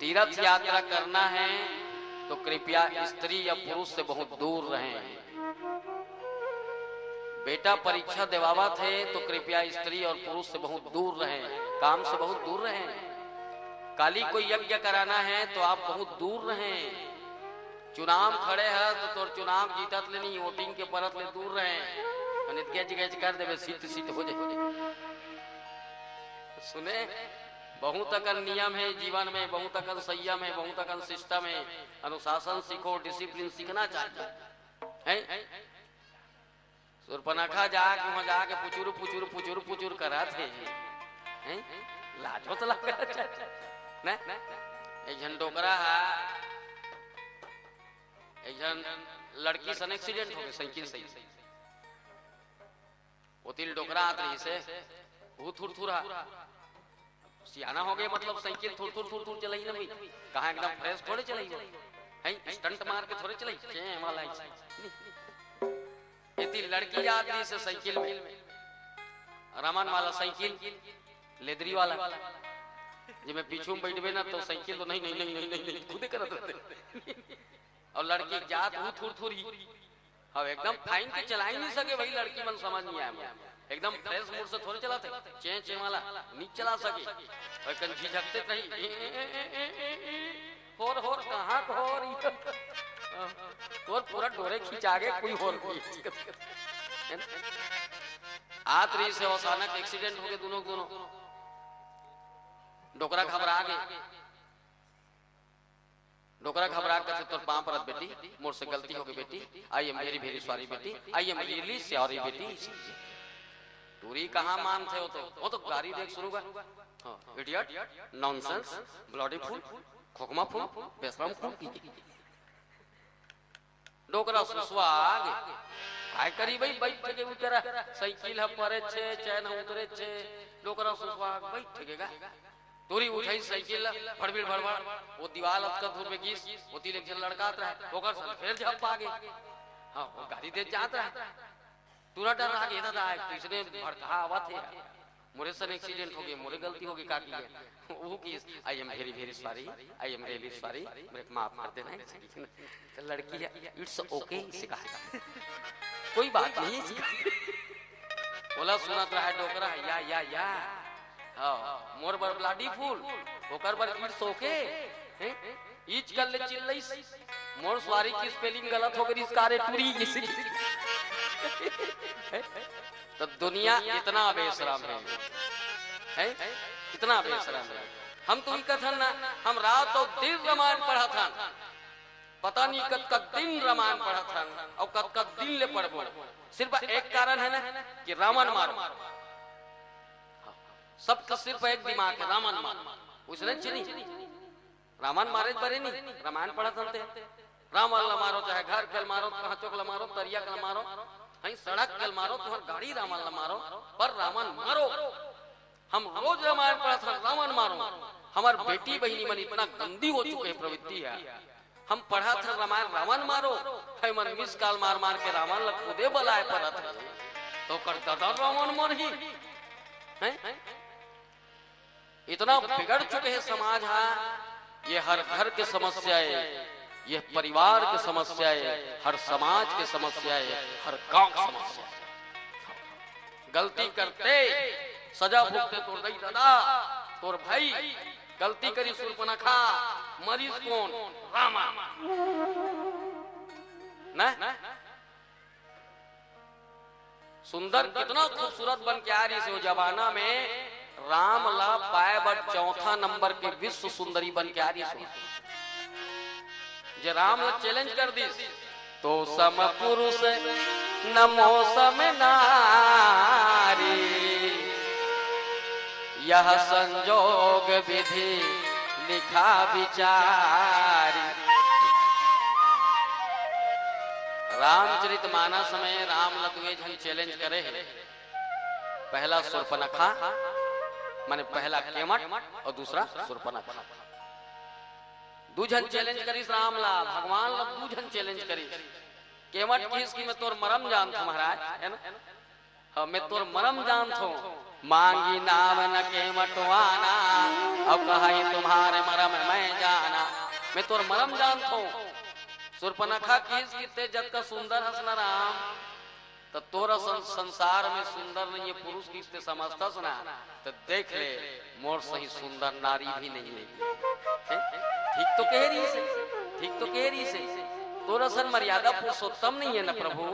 तीर्थ यात्रा करना है तो कृपया स्त्री या पुरुष से बहुत दूर रहें। बेटा परीक्षा देवावत है तो कृपया स्त्री और पुरुष से बहुत दूर रहें, काम से बहुत दूर रहें। काली कोई यज्ञ कराना है तो आप बहुत दूर रहें। चुनाव खड़े है तो तोर चुनाव जीतत ले नहीं, वोटिंग के परत ले दूर रहें। अनित गज गज कर देवे, सीट सीट हो जाए। सुने, बहुत अकन नियम है जीवन में, बहुत अकन संयम है, बहुत अकन सिस्टम है। अनुशासन सीखो, डिसिप्लिन सीखना चाहिए, है? सुर्पनखा जाके वहां जाके पुचुर पुचुर पुचुर पुचुर करा थे, हैं? लाजो तो लगा ना। एक झन डोकरा हा, एक झन लड़की सन एक्सीडेंट हो गए साइकिल से। वो तिल डोकरा आत रही से, वो थुरथुरा सियाना हो गए, मतलब साइकिल थुर थुर थुर थुर चलाई ना भाई, कहाँ एकदम फ्रेश थोड़े चलाई, है स्टंट मार के थोड़े चलाई, चे वाला ऐसे। ये तिल लड़की आत रही से साइकिल में, रामन वाला साइकिल, लेदरी वाला, जे मैं पीछू में बैठबे ना तो साइकिल तो नहीं नहीं नहीं नहीं नहीं, नहीं खुदे करत रहते। और लड़की जात हूँ थुर थुर ही, अब एकदम फाइन के चला ही नहीं सके भाई, लड़की मन समझ नहीं आया मन। एकदम फ्रेश मूड से थोड़े चलाते, चे चे वाला नहीं चला सके। और कन झिझकते कहीं, ए, ए, ए, ए, ए, ए, होर होर कहाँ को होर, ये तो, और पूरा डोरे खिंचा के कोई होर कोई। है ना? आत रही से अचानक एक्सीडेंट हो गए दोनों दोनों। डोकरा घबरा गए। डोकरा घबरा के कथे, "तोर पांव परत बेटी, मोर से गलती हो गई बेटी, I am very very sorry बेटी, I am really sorry बेटी।" टूरी कहाँ मानथे हो तो, वो तो गारी देख शुरू कर। हाँ, idiot, nonsense, bloody fool, खोखमा फूल, बेशरम फूल। डोकरा सुसवा आगे। काय करी भाई, बैठ के उतरा, साइकिल ह परे छे, चैन ह उतरे छे, डोकरा सुसवा आगे बैठ के गा। टूरी उठाई साइकिल ला, फड़बिड़ फड़बड़, वो दीवाल अतका दूर में गिस, वो तीर एक झन लड़का आत रहे, ओकर संग फेर झप्पा गे। हाँ, वो गाड़ी दे जात रहे। टूरा डर रहा कि दादा, एक तो इसने भड़का आवत है, मोरे सन एक्सीडेंट हो गए, मोरे गलती हो गई, का की है? वो किस, "I am very very sorry, I am really sorry, मेरे को माफ कर देना है।" तो लड़की है, "It's okay," इसे कहा, "कोई बात नहीं।" बोला सुनत रहा है डोकरा, "या या या, हाँ, मोर बर bloody fool, ओकर बर it's okay।" हैं? ईच कर ले चिल्लईस, मोर सॉरी की स्पेलिंग गलत हो गई, इसका रे टूरी इसी। तो दुनिया इतना बेशरम है, है? इतना बेशरम है। हम तो ही कथन ना, हम रात और दिन रामायण पढ़त हन, पता नहीं कतका दिन रामायण पढ़त हन और कतका दिन ले पढ़बो। सिर्फ एक कारण है ना कि रावण मारो, सबका सिर्फ एक दिमाग है, रावण मारो। उसने चिन्ही रावण मारे बरे नहीं, रामायण पढ़त हन ते। रावण ला मारो, चाहे घर के ल मारो, कहाँ चौक ला मारो, तरिया के ल मारो, कहीं सड़क के ल मारो, तुम्हार गाड़ी रावण ला मारो, पर रावण मारो। हम रोज रामायण पढ़त हन, रावण मारो। हमार बेटी बहिनी मन इतना गंदी हो चुके हैं प्रवृत्ति है, हम पढ़त हन रामायण, रावण मारो, है मन मिस कॉल मार मार के रावण ला खुदे बलाए परत है, तो कर दादा रावण मरही, हैं? इतना बिगड़ चुके हैं समाज हा, ये हर घर के समस्या है। ये परिवार के समस्या हे, हर समाज के समस्या हे, हर गांव के समस्या हे। गलती करथे, सजा भुगथे तोर दई ददा, तोर भाई। गलती करिस सूर्पनखा, मरिस कोन? रावण। ना? सुंदर कितना खूबसूरत बन के आ रहिस हे ओ जमाना में, राम ला पाए बर चौथा नंबर के विश्व सुंदरी बन के आ रहिस हे। जे राम ला challenge कर दिस, "तो सम पुरुष न मौसम नारी, यह संजोग विधि लिखा विचारी।" रामचरित मानस में राम ला दुए झन challenge करे हे, पहला सूर्पनखा, माने पहला केवट अउ दूसरा सूर्पनखा। दू झन challenge करिस राम ला, भगवान ला दू झन challenge करिस। केवट किहिस कि मैं तोर मरम जानथों महाराज, हे ना? हाँ, मैं तोर मरम जानथों। मांगी नाम न केवट आना, अउ कहई तुम्हारे मरम मैं जाना। मैं तोर मरम जानथों। सूर्पनखा किहिस कि तें जतका सुंदर हस ना राम, त तोर असन संसार में सुंदर नइ हे पुरुष किहिस तें समझथस ना, त देख ले, मोर सही सुंदर नारी भी नइ हे। हैं? ठीक तो कहे रहिस हे, ठीक तो कहे रहिस हे। तोर असन मर्यादा पुरुषोत्तम नइ हे ना प्रभु,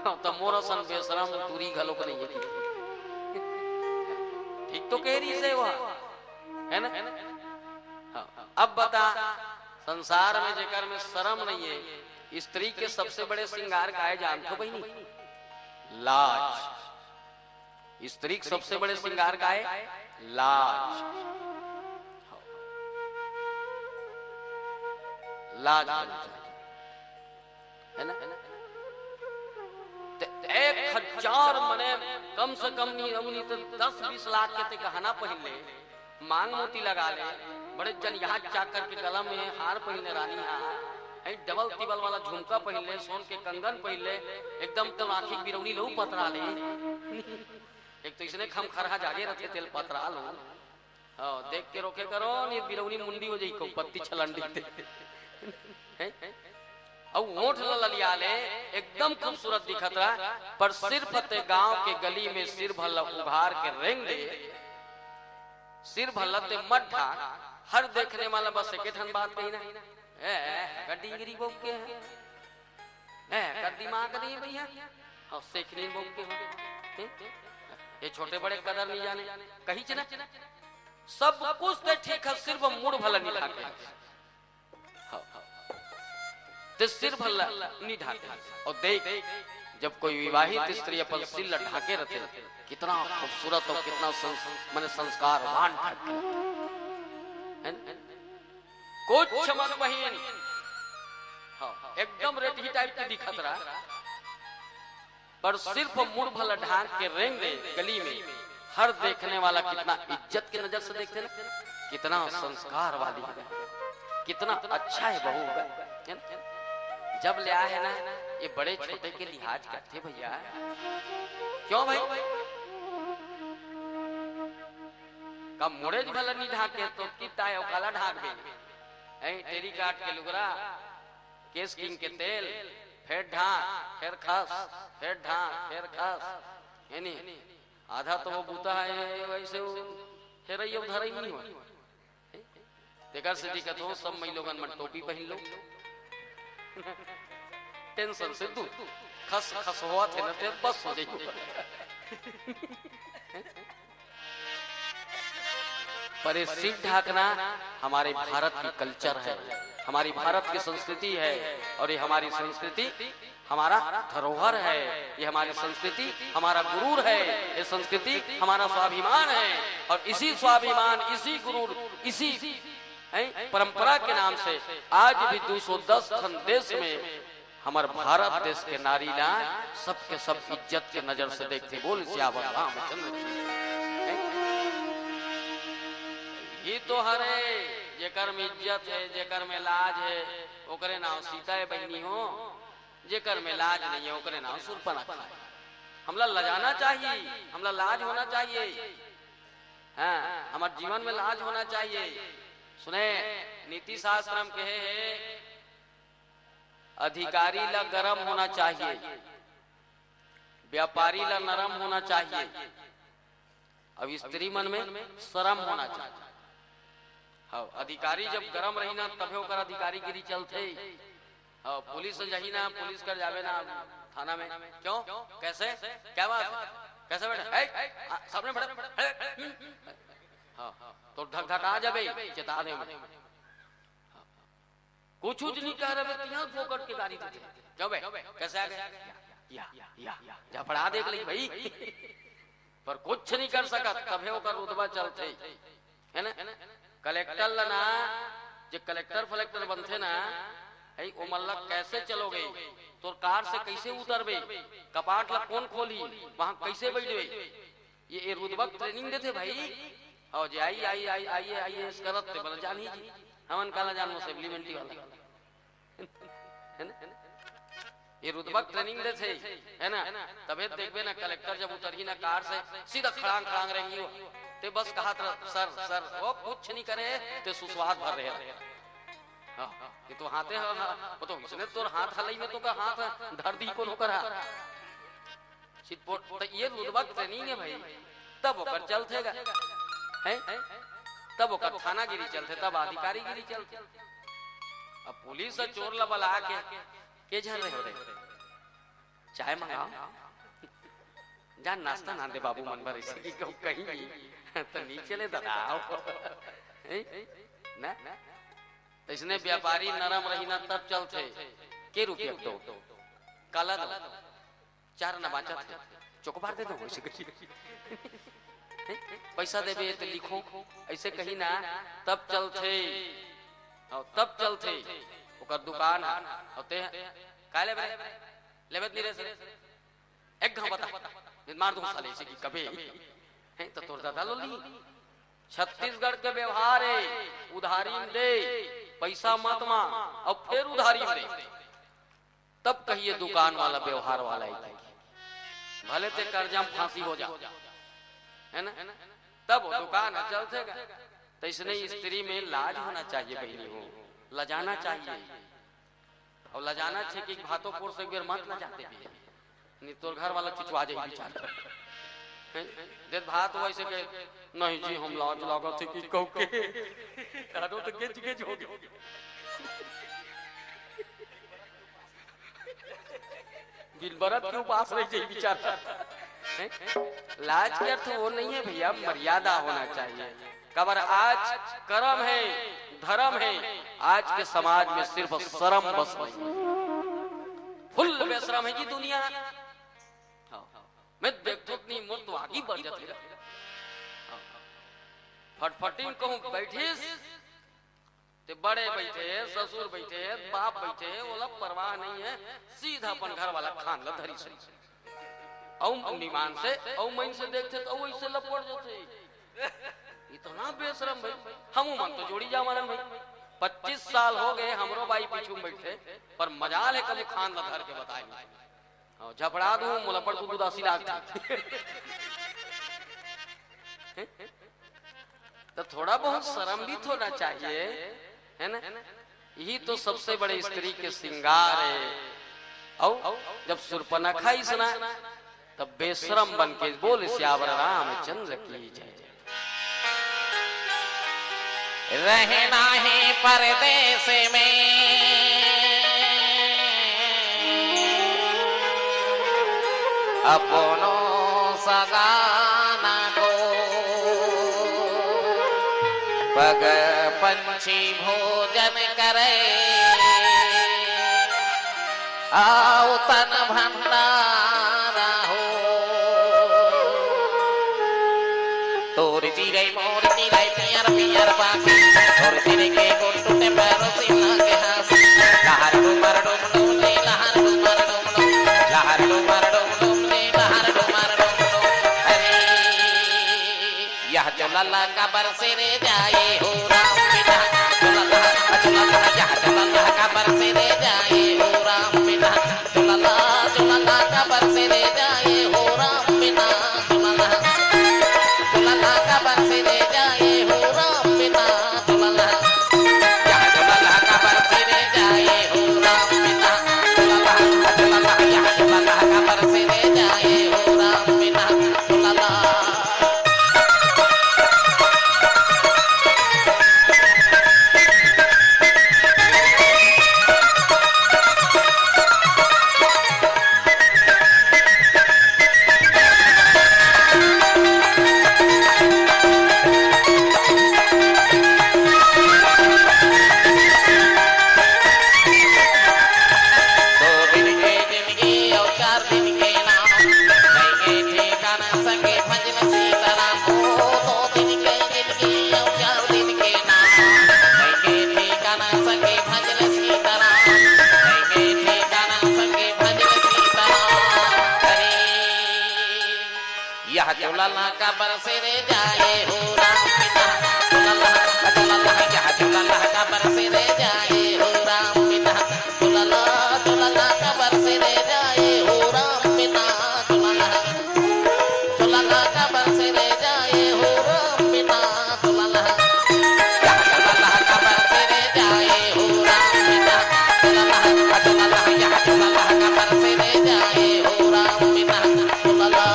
हाँ, त मोर असन बेशरम टूरी घलोक नइ हे। ठीक तो कहे रहिस हे वो, हे ना? हाँ, अब बता, संसार में जेकर में शरम नइ हे, स्त्री के सबसे बड़े श्रृंगार काय हे जानथो बहिनी? लाज। स्त्री के सबसे बड़े श्रृंगार काय हे? लाज। लाज होना चाहिए, हे ना? ते एक हजार, माने, कम से कम नइ, अउ नइ ते दस बीस लाख के ते गहना पहिर ले, मांग मोती लगा ले, बड़े जन यहाँ जा करके गला में हार पहिर ले रानी हा, ऐ डबल तिबल वाला झुमका पहिर ले, सोन के कंगन पहिर ले, एकदम तो आँखी बिरौनी लहू पतरा ले। एक तो इसने खमखरहा जागे रथे तेल पतरा लो। हाँ, देख के रोके करो, नहीं बिरौनी मुंडी हो जाई को पत्ती छलंडी ते। हैं? अउ ओठ ल ललिया ले, एकदम खूबसूरत दिखत रहा, पर सिर्फ ते गांव के गली में सिर भर ल उघार के रेंग दे, सिर भर ल ते मत ढाक, हर देखने वाला बस एके ठन बात कही ना, "ए, का डिंगरी बउके हे, ए, का दिमाग नइ हे भइया, अउ सेखनी बउके हो, हैं? ये छोटे बड़े कदर नइ जाने," कहिच ना। सब कुछ ते ठीक हे, सिर्फ मुड़ भला नइ ढाके। हाँ। ते सिर भला नइ ढाके। अउ देख, जब कोई विवाहित स्त्री अपन सिर ला ढाके रथे, कितना खूबसूरत अउ कितना संस-, माने संस्कारवान ढाके रथे। हे ना? कुछ मत बहिन। हाँ, एकदम रेटही type के दिखत रहा। पर सिर्फ मुड़ भला ढांक के रेंग दे गली में, हर देखने वाला कितना इज्जत के नजर से देखथे ना, कितना संस्कार वाली हे, कितना अच्छा हे बहू, हे ना? जब ले आए हे ना, ये बड़े छोटे के लिहाज करथे भइया। क्यों भाई? का मुड़े भला नइ ढाके तो किता हे, काला ढाक दे। ऐ टेरी काट के लुगरा, केस किंग के तेल, फेर ढांक, फेर खस, फेर ढांक, फेर खस। हे नी? आधा तो वो बूता हे, वइसे वो हेरई अउ धरई नइ होय। तेकर सेती कथों, सब मइलोगन मन टोपी पहिन लो। Tension से दूर। खस, खस होवत हे ना, ते बस हो जाई। पर ये सिर ढाकना हमारे भारत की culture है, हमारी भारत की संस्कृति है, और ये हमारी संस्कृति हमारा धरोहर है, ये हमारी संस्कृति हमारा गुरूर है, ये संस्कृति हमारा स्वाभिमान है। और इसी स्वाभिमान, इसी गुरूर, इसी, हैं, परंपरा के नाम से आज भी दो सौ दस ठन देश में हमर भारत देश के नारी ला सबके सब इज्जत के नजर से देखथे। बोल सियावर रामचंद्र की। ही तो हरे, जेकर में इज्जत हे, जेकर में लाज हे, ओकरे नाम सीता हे बहिनी हो, जेकर में लाज नइ हे, ओकरे नाम सूर्पनखा हे। हमला लजाना चाहिए, हमला लाज होना चाहिए। हाँ, हमर जीवन में लाज होना चाहिए। सुने, नीति शास्त्र में कहे हे, अधिकारी ला गरम होना चाहिए, व्यापारी ला नरम होना चाहिए, अब स्त्री मन में शरम होना चाहिए। हाँ, अधिकारी जब गरम रही ना, तभे ओकर अधिकारीगिरी चलथे। हाँ, पुलिस जही ना, पुलिस कर जावे ना थाना में, क्यों, कैसे, क्या बात है, कैसे बेटा, है? आ, सामने बेटा, है? हाँ, तो धक धक आ जावे, चेता दे। कुछ उच नहीं कह रहे, तिहां फोकट के गारी देथे। क्यों बे? कैसे आ गए? या, या, या, झपड़ा देख ले भाई। पर कुछ नहीं कर सकत, तभे ओकर रुतबा चलथे, है ना? कलेक्टर ला ना, जे कलेक्टर फलेक्टर बनथे ना, है, ओ मन ला कैसे चलोगे? तोर कार से कैसे उतरबे? कपाट ला कौन खोली? वहां कैसे बैठबे? ये, ये रुतबा ट्रेनिंग देथे भाई। और जे आई, आई, आई, आई, आई एस करत ते बल जान ही जी। हमन काला जान, असेंबली मेंटी वाला। है ना? ये रुतबा ट्रेनिंग देथे, है ना? तभे देखबे ना, कलेक्टर जब उतरही ना कार से, सीधा खड़ांग खड़ांग रहेंगी वो। ते बस कहा था, "सर, सर, वो कुछ नहीं करे, ते सुस्वाद भर रहे।" हाँ, ये तो हाथे, हाँ, हाँ, वो तो इसने तोर हाथ हलाई में तो का हाथ धर दी कोनो करा। चितपोट, त ये रुतबा ट्रेनिंग है भाई, तब ओकर चलथे गा, हैं? तब ओकर थानागिरी चलथे, तब अधिकारीगिरी चलथे। अब पुलिस ह चोर ला बला के, "के झन रहे हो रे? चाय मंगाओ।" "जा नाश्ता ना दे बाबू मन बर, ऐसे कि कहूँ कहीं तो नीचे ले ददा आओ।" हैं? ना? तो इसने व्यापारी नरम रही ना, तब चलथे। "के रुपया दो?" "काला दो?" "चार आना बांचत हे।" "चोकबार दे दो, वैसे कही।" "पैसा देबे त लिखो, ऐसे कही ना, तब चलथे।" और तब चलथे। ओकर दुकान है, और ते, "काय लेबे रे?" "लेबे त नहीं रे सर।" "एक घाव बता, नहीं मार दूं साले इसे कि कबे।" हैं, तो तोर दादा लो ली। छत्तीसगढ़ के व्यवहार है, उधारी में दे, पैसा मत मांग, और फिर उधारी में दे। तब कहिए दुकान वाला, व्यवहार वाला ही कहिए। भले ते कर्जा में फांसी हो जा, है ना? तब वो दुकान ह चलथे गा। तो इसने स्त्री में लाज होना चाहिए बहिनी हो, लजाना चाहिए। और लजाना छे कि भातो पोर से एक बेर मत लजाते भी। नहीं तोर घर वाला चिचवा जाई बिचारा। हैं? देत भात वैसे के, "नहीं जी, हम लाज लागत है कि कहू के।" अरे तो गेज गेज हो गए। बिन बरत के उपास रह जाई बिचारा। हैं? लाज के अर्थ वो नहीं है भैया, मर्यादा होना चाहिए। काबर आज करम है, धर्म है, आज के समाज में सिर्फ शरम बस नहीं है। फुल बेशरम है जी दुनिया। हाँ। मैं देखथों त नहीं, मोर तो आगी बर जाथे। हाँ। फटफटी में कहूँ बैठिस, ते बड़े बैठे, ससुर बैठे, बाप बैठे, ओला परवाह नहीं है, सीधा अपन घर वाला खान ला धरिस। अउ निमान से, अउ मइन से देखथे त अउ ऐसे लपट जाथे। इतना बेशरम भाई, हमू मन तो जोड़ी जावरन भाई। पच्चीस साल हो गए हमरो बाई पीछू में बैठे, पर मजाल है कभी खान ला धर के बताए नहीं। हाँ, झपड़ा दूं, मोला बड़ गुदगुदासी लागथे। तो थोड़ा बहुत शर्म भी तो होना चाहिए, है ना? यही तो सबसे बड़े स्त्री के श्रृंगार है। अउ जब सुर्पनखा इसना, तब बेशरम बन के बोल, "सियावर रामचंद्र की जय।" रहना है परदेस में, अपनों सगाना को पग पंछी भोजन करे, आओ तन भंडारा हो। तोर चिरई मोर चिरई पियर पियर पाखी, तोर चिरई के गोठ टूटे पैरो सीना के हासी। लहर डुमर डुम डुम जी, लहर डुमर डुम डुम, लहर डुमर डुम डुम जी, लहर डुमर डुम डुम। अरे, यह जो लला का बरसे रे जाए हो राम पिता, जो लला, जो लला, यह जो लला का बरसे रे जाए हो राम पिता, जो लला, जो लला का बरसे रे सखी भजल सीताराम, कई के ठिकाना सखी भजल सीताराम। अरे, यह चोला ला काबर से रे जाए हो राम पिता, चोला ला, चोला ला, यह चोला ला काबर से रे जाए हो राम पिता, चोला ला, चोला ला काबर से रे जाए हो राम पिता, चोला ला। चोला ला काबर से रे जाए हो राम पिता, चोला ला। चोला ला काबर से रे जाए हो राम पिता, चोला ला, चोला ला, या चोला ला काबर से रे जाए हो राम पिता, चोला ला।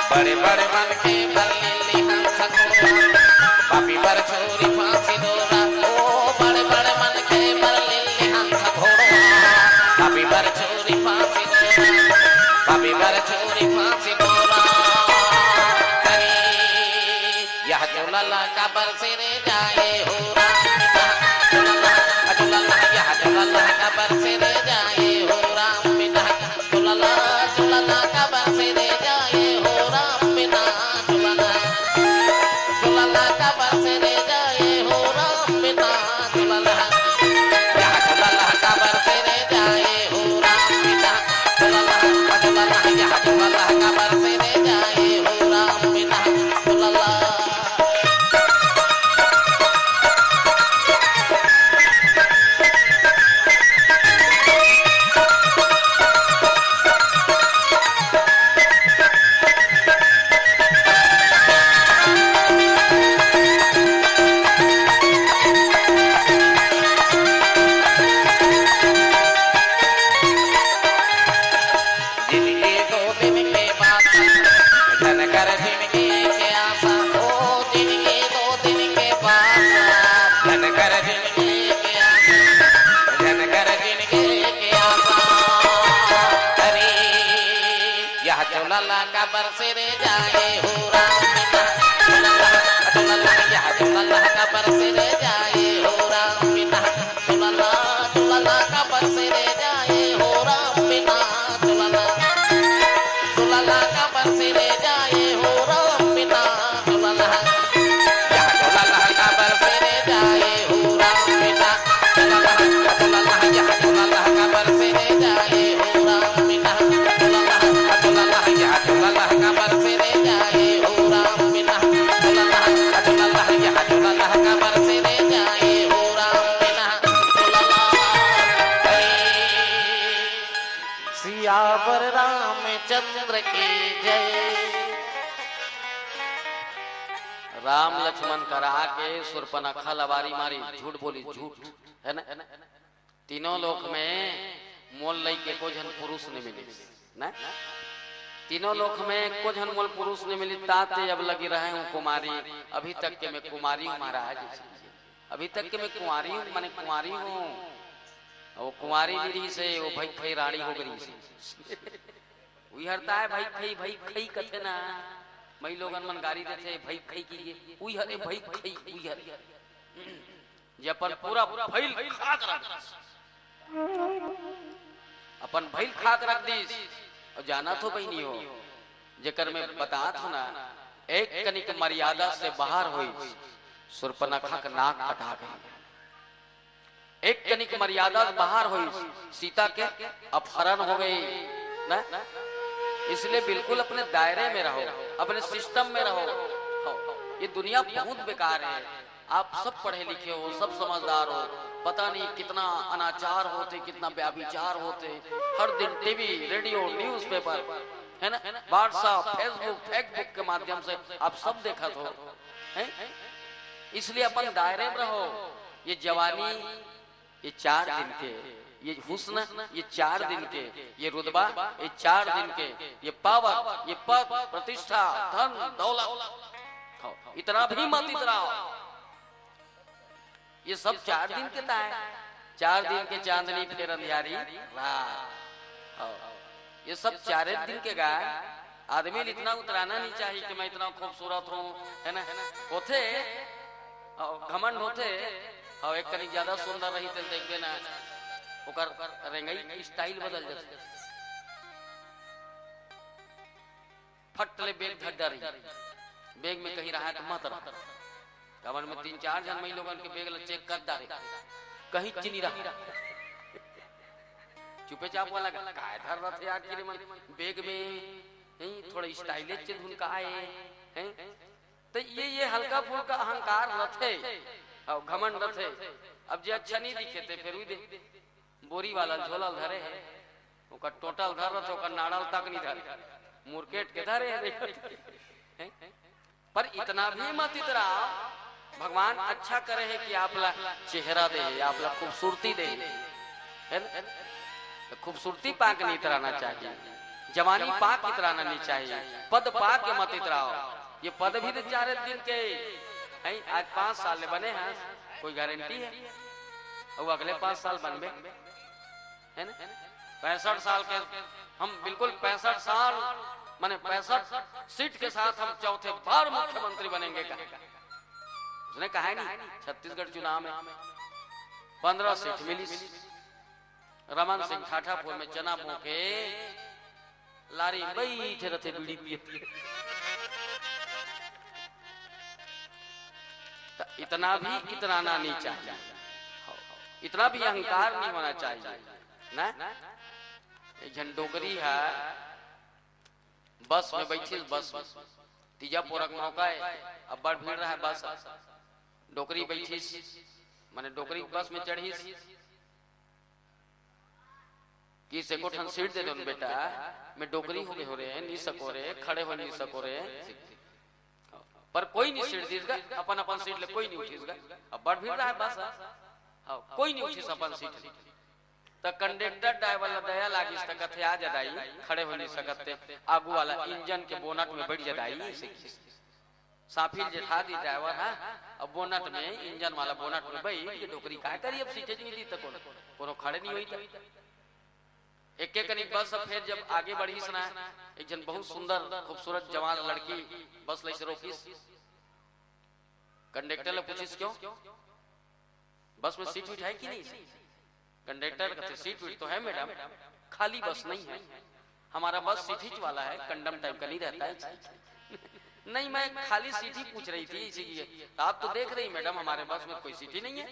बड़े बड़े मन के बल्ली हंस घोड़ा, पापी बर छुरी फांसी डोरा। ओ बड़े बड़े मन के बल्ली हंस घोड़ा, पापी बर छुरी फांसी डोरा, पापी बर छुरी फांसी डोरा। अरे, यह चोला ला काबर से रे जाए हो राम पिता, चोला ला, चोला ला, यह चोला ला काबर से रे जाए हो राम पिता, चोला ला, चोला ला काबर से रे जाए हो राम पिता, चोला ला, चोला ला काबर से रे जाए हो राम पिता, चोला ला, यह चोला ला काबर से रे जाए हो राम पिता, चोला ला, चोला ला, यह चोला ला काबर से रे जाए हो राम पिता, चोला ला। जिनगी दो दिन के बासा, धन कर जिनगी के आसा। ओ जिनगी दो दिन के बासा, धन कर जिनगी के आसा, धन कर जिनगी के आसा। अरे, यह चोला ला काबर से रे जाए हो राम पिता, चोला ला, चोला ला, यह चोला ला काबर से रे जाए हो राम पिता। चोला ला, चोला ला काबर से रे जाए हो राम पिता, चोला ला। चोला ला काबर से रे जाए हो राम पिता, चोला ला। यह चोला ला काबर से रे जाए हो राम पिता, चोला ला, चोला ला, यह चोला ला काबर से रे जाए हो राम पिता, चोला ला, चोला ला, यह चोला ला काबर से रे जाए हो राम पिता, चोला ला, चोला ला, यह चोला ला काबर से रे जाए हो राम पिता। सियावर रामचंद्र की जय। राम लक्ष्मण करा के सुर्पनखा लबारी मारी, झूठ बोली, झूठ, है ना? तीनों लोक में मोल लई के को झन पुरुष नहीं मिले, ना? तीनों लोक में को झन मोल पुरुष नहीं मिली, ताते अब लगी रहे हूँ कुमारी, अभी तक के मैं कुमारी हूँ महाराज। अभी तक के मैं कुंवारी हूँ, माने कुंवारी हूँ। वो कुंवारी भी रही से, वो भाई खई रानी हो गई से। उही हरता है भाई खई, भाई खई कथे ना। मई लोगन मन गारी देथे, भाई खई की ये, उही हरे भाई खई, उही हरे। जे अपन पूरा भइल खा के रख दिस। अपन भइल खा के रख दिस। अउ जाना तो बहिनी हो, जेकर मैं बतात हूँ ना, एक कनिक मर्यादा से बाहर होई, सुर्पनखा के नाक कटा गई। एक कनिक मर्यादा से बाहर होई, सीता के अपहरण हो गई ना। इसलिए बिल्कुल अपने दायरे में रहो, अपने सिस्टम में रहो। ये दुनिया बहुत बेकार है। आप सब पढ़े लिखे हो, सब समझदार हो, पता नहीं कितना अनाचार होते, कितना व्यभिचार होते। हर दिन टीवी, रेडियो, न्यूज़पेपर, है ना, WhatsApp, Facebook, Facebook के माध्यम से आप सब देखत हो, हैं? इसलिए अपन दायरे में रहो। ये जवानी, ये चार दिन के, ये हुस्न, ये चार दिन के, ये रुतबा, ये चार दिन के, ये पावर, ये पद, प्रतिष्ठा, धन, दौलत, हाँ, इतना भी मत इतराओ। ये सब चार दिन के ताय। चार दिन के चांदनी फेर अंधियारी रात। हाँ। ये सब चारे दिन के गा। आदमी ल इतना उतराना नहीं चाहिए कि मैं इतना खूबसूरत हूँ, है ना? होथे, अउ घमंड होथे, अउ एक कनिक ज्यादा सुंदर रही, तेल देखबे ना, ओकर रेंगई स्टाइल बदल जाथे। फट ले बेग धर डारी, बेग में कहीं रहा तो मत रहा। कमर में तीन चार झन मई लोगन के बेग ल चेक कर डारे, कहीं चिनी रहा। चुपे चाप वाला का-, काय धर रथे यार, कि रे मन बेग में, हैं, थोड़ा स्टाइलिश धुन का आए, हैं? तो ये, ये हल्का फुल्का अहंकार रथे, अउ घमंड रथे। अब जे अच्छा नहीं दिखे ते फिर भी दे, बोरी वाला झोला ल धरे हे, ओकर टोटल धर रथे, ओकर नाड़ल तक नहीं धरे, मुरकेट के धरे हे, देखत हे। पर इतना भी मत इतराव, भगवान अच्छा करे हे कि आप ला चेहरा दे हे, आप ला खूबसूरती दे हे, है ना? तो खूबसूरती पाके नहीं इतराना चाहिए, जवानी पाके इतराना नहीं चाहिए, पद पाके मत इतराव। ये पद भी तो चार दिन के हैं, आज पाँच साल ले बने हैं, कोई गारंटी है? अउ अगले पाँच साल बनबे, है ना? पैंसठ साल के हम, बिल्कुल पैंसठ साल, माने पैंसठ सीट के साथ हम चौथे बार मुख्यमंत्री बनेंगे, कहा। उसने कहा ही नहीं, छत्तीसगढ़ चुनाव में पन्द्रह सीट मिली। रमन सिंह ठाठापुर में चना बोके लारी में बैठे रथे, बीड़ी पिए पिए। त इतना भी इतराना नहीं चाहिए, इतना भी अहंकार नहीं होना चाहिए ना। एक झन डोकरी हे, बस में बैठिस, बस में, तीजा पोरा के मौका हे, अब्बड़ भीड़ रहा बस। डोकरी बैठिस, माने डोकरी बस में चढ़िस, कि से को ठन सीट दे दो न बेटा, मैं डोकरी हो गए हो रे, नहीं सको रे, खड़े हो नहीं सको रे। पर कोई नहीं सीट दीस गा, अपन अपन सीट ले कोई नहीं उठिस गा। अब्बड़ भीड़ रहा बस, हाँ, कोई नहीं उठिस अपन सीट ले। त कंडक्टर ड्राइवर ला दया लागिस त कथे, "आ जा दाई, खड़े हो नहीं सकत ते, आगू वाला इंजन के बोनट में बैठ जा दाई।" साफिल जेठा दी ड्राइवर हा, अब बोनट में, इंजन वाला बोनट में बैठ के डोकरी काय करी, अब सीटेज मिली त कोनो, कोनो खड़े नहीं होई त। एक एक कनिक बस अब फिर जब आगे बढ़िस ना, एक झन बहुत सुंदर खूबसूरत जवान लड़की बस लइसे रोकिस। कंडक्टर ले पूछिस, "क्यों, बस में सीट वीट है कि नहीं?" कंडक्टर कहते, "सीट वीट तो है मैडम, खाली बस नहीं है, हमारा बस सीट हिच वाला है, कंडम टाइप का नहीं रहता है।" "नहीं, मैं खाली सीट ही पूछ रही थी इसीलिए।" "तो आप तो देख रही मैडम, हमारे बस में कोई सीट ही नहीं है,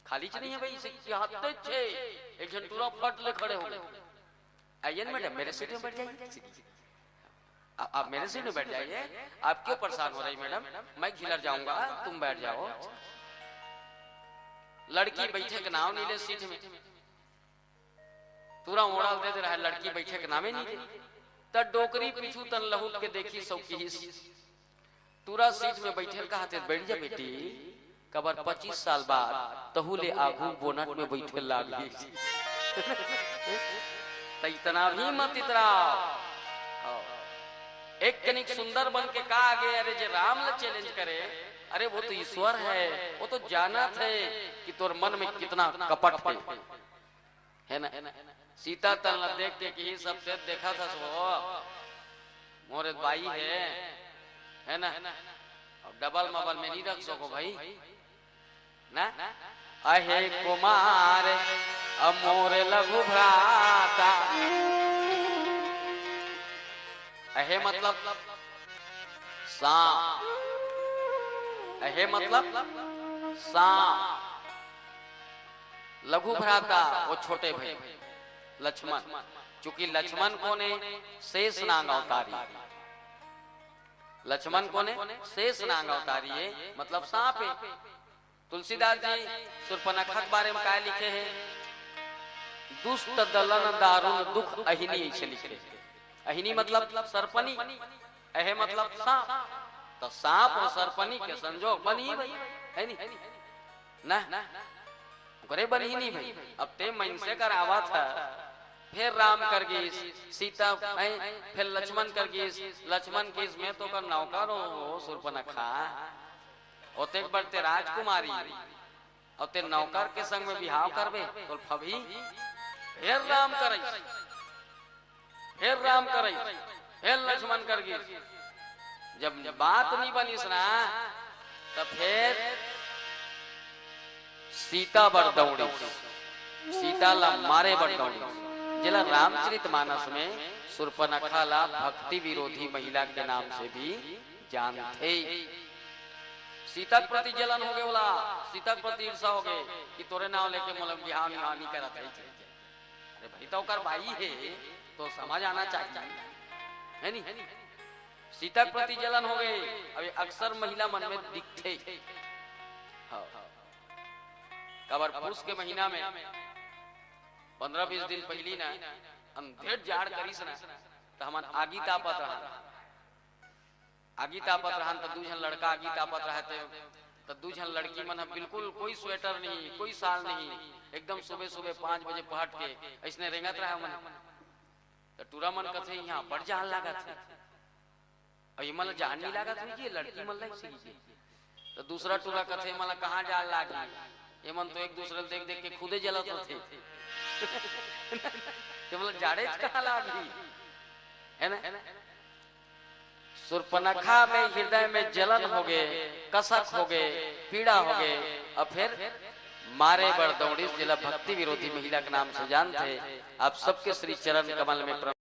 खाली च नहीं है भाई।" इसे क्या हाथ छे, एक झन टूरा फट ले खड़े हो गए। "आइए ना मैडम, मेरे सीट में बैठ जाइए।" "आ-, आप मेरे सीट में बैठ जाइए, आप क्यों परेशान हो रही मैडम, मैं किधर जाऊंगा, तुम बैठ जाओ।" लड़की बैठे के नाम नहीं ले सीट में, टूरा ओड़ा दे दे रहा है, लड़की बैठे के नामे नहीं ले। त डोकरी पीछू तन लहुट के देखिस अउ किहिस, टूरा सीट में बैठे ल कहा थे, "बैठ जा बेटी, काबर पच्चीस साल बाद तहू ले आगू बोनट में बैठे लागही।" त इतना भी मत इतराव। एक कनिक सुंदर बन के का आगे, अरे जे राम ल चैलेंज करे, अरे वो तो ईश्वर है, वो तो जानत है कि तोर मन में कितना कपट है, है ना? सीता तन ला देख के किहिस, "अब ते देखा था सो, मोरे बाई है, है ना? अब डबल मबल में नहीं रख सको भाई, ना?" "अहे कुमार, अब मोरे लघु भ्राता।" अहे मतलब सांप, अहे मतलब सांप। लघु भ्राता, वो छोटे भाई लक्ष्मण। चूंकि लक्ष्मण कोन हे? शेष नाग अवतारी। लक्ष्मण कोन हे? शेष नाग अवतारी हे, मतलब सांप हे। तुलसीदास जी सुर्पनखा के बारे में काय लिखे हे? "दुष्ट दलन दारुण दुख अहिनी", ऐसे लिखे हे। अहिनी मतलब सरपनी, अहे मतलब सांप। तो सांप अउ सरपनी के संजोग बनही भाई, है नी? ना, ओकरे बनही नहीं भाई। अब ते मनसे कर आवत ह, फिर राम कर गिस, सीता, हैं, फिर लक्ष्मण कर गिस, लक्ष्मण गिस, मैं तो कर नौकर हो, सुर्पनखा। ओतेक बर ते राजकुमारी, अउ ते नौकर के संग में बिहाव करबे, तोल फबही, फिर राम करइस। फेर राम करई, फेर लक्ष्मण कर गिस। जब बात नहीं बनिस ना, त फेर सीता बर दौड़िस, सीता ला मारे बर दौड़िस, जेला रामचरित मानस में सुर्पनखा ला भक्ति विरोधी महिला के नाम से भी जानथे। सीता के प्रति जलन हो गए, बोला, सीता के प्रति ईर्षा हो गए कि तोरे नाम लेके मोला बिहाव निहाव नहीं करत है। अरे भाई, तो ओकर बाई हे, तो समझ आना चाहिए, है नी? सीता के प्रति जलन हो गए। अब ये अक्सर महिला मन में दिखथे। हाँ। काबर पुस के महीना में पंद्रह बीस दिन पहिली ना, अंधेर जाड़ करिस ना, त हमन आगी तापत रहन। आगी तापत रहन त दू झन लड़का आगी तापत रहते, त दू झन लड़की मन ह बिल्कुल कोई स्वेटर नहीं, कोई साल नहीं, एकदम सुबह सुबह पाँच बजे पहट के अइसने रेंगत रहे मन। त टूरा मन कथे, "यहाँ बड़ जाड़ लागत हे।" अउ ये मन ला जाड़ नहीं लागत होही, ये लड़की मन ला अइसे ही। त दूसरा टूरा कथे, "ये मन ला कहाँ जाड़ लागही? ये मन तो एक दूसरे ला देख देख के खुदे जलत होथे।" ये मन ला जाड़ेच कहाँ लागही, है ना? सुर्पनखा में हृदय में जलन हो गए, कसक हो गए, पीड़ा हो गए, अउ फेर मारे बर दौड़िस, जेला भक्ति विरोधी महिला के नाम से जानथे। आप सबके श्री चरण कमल में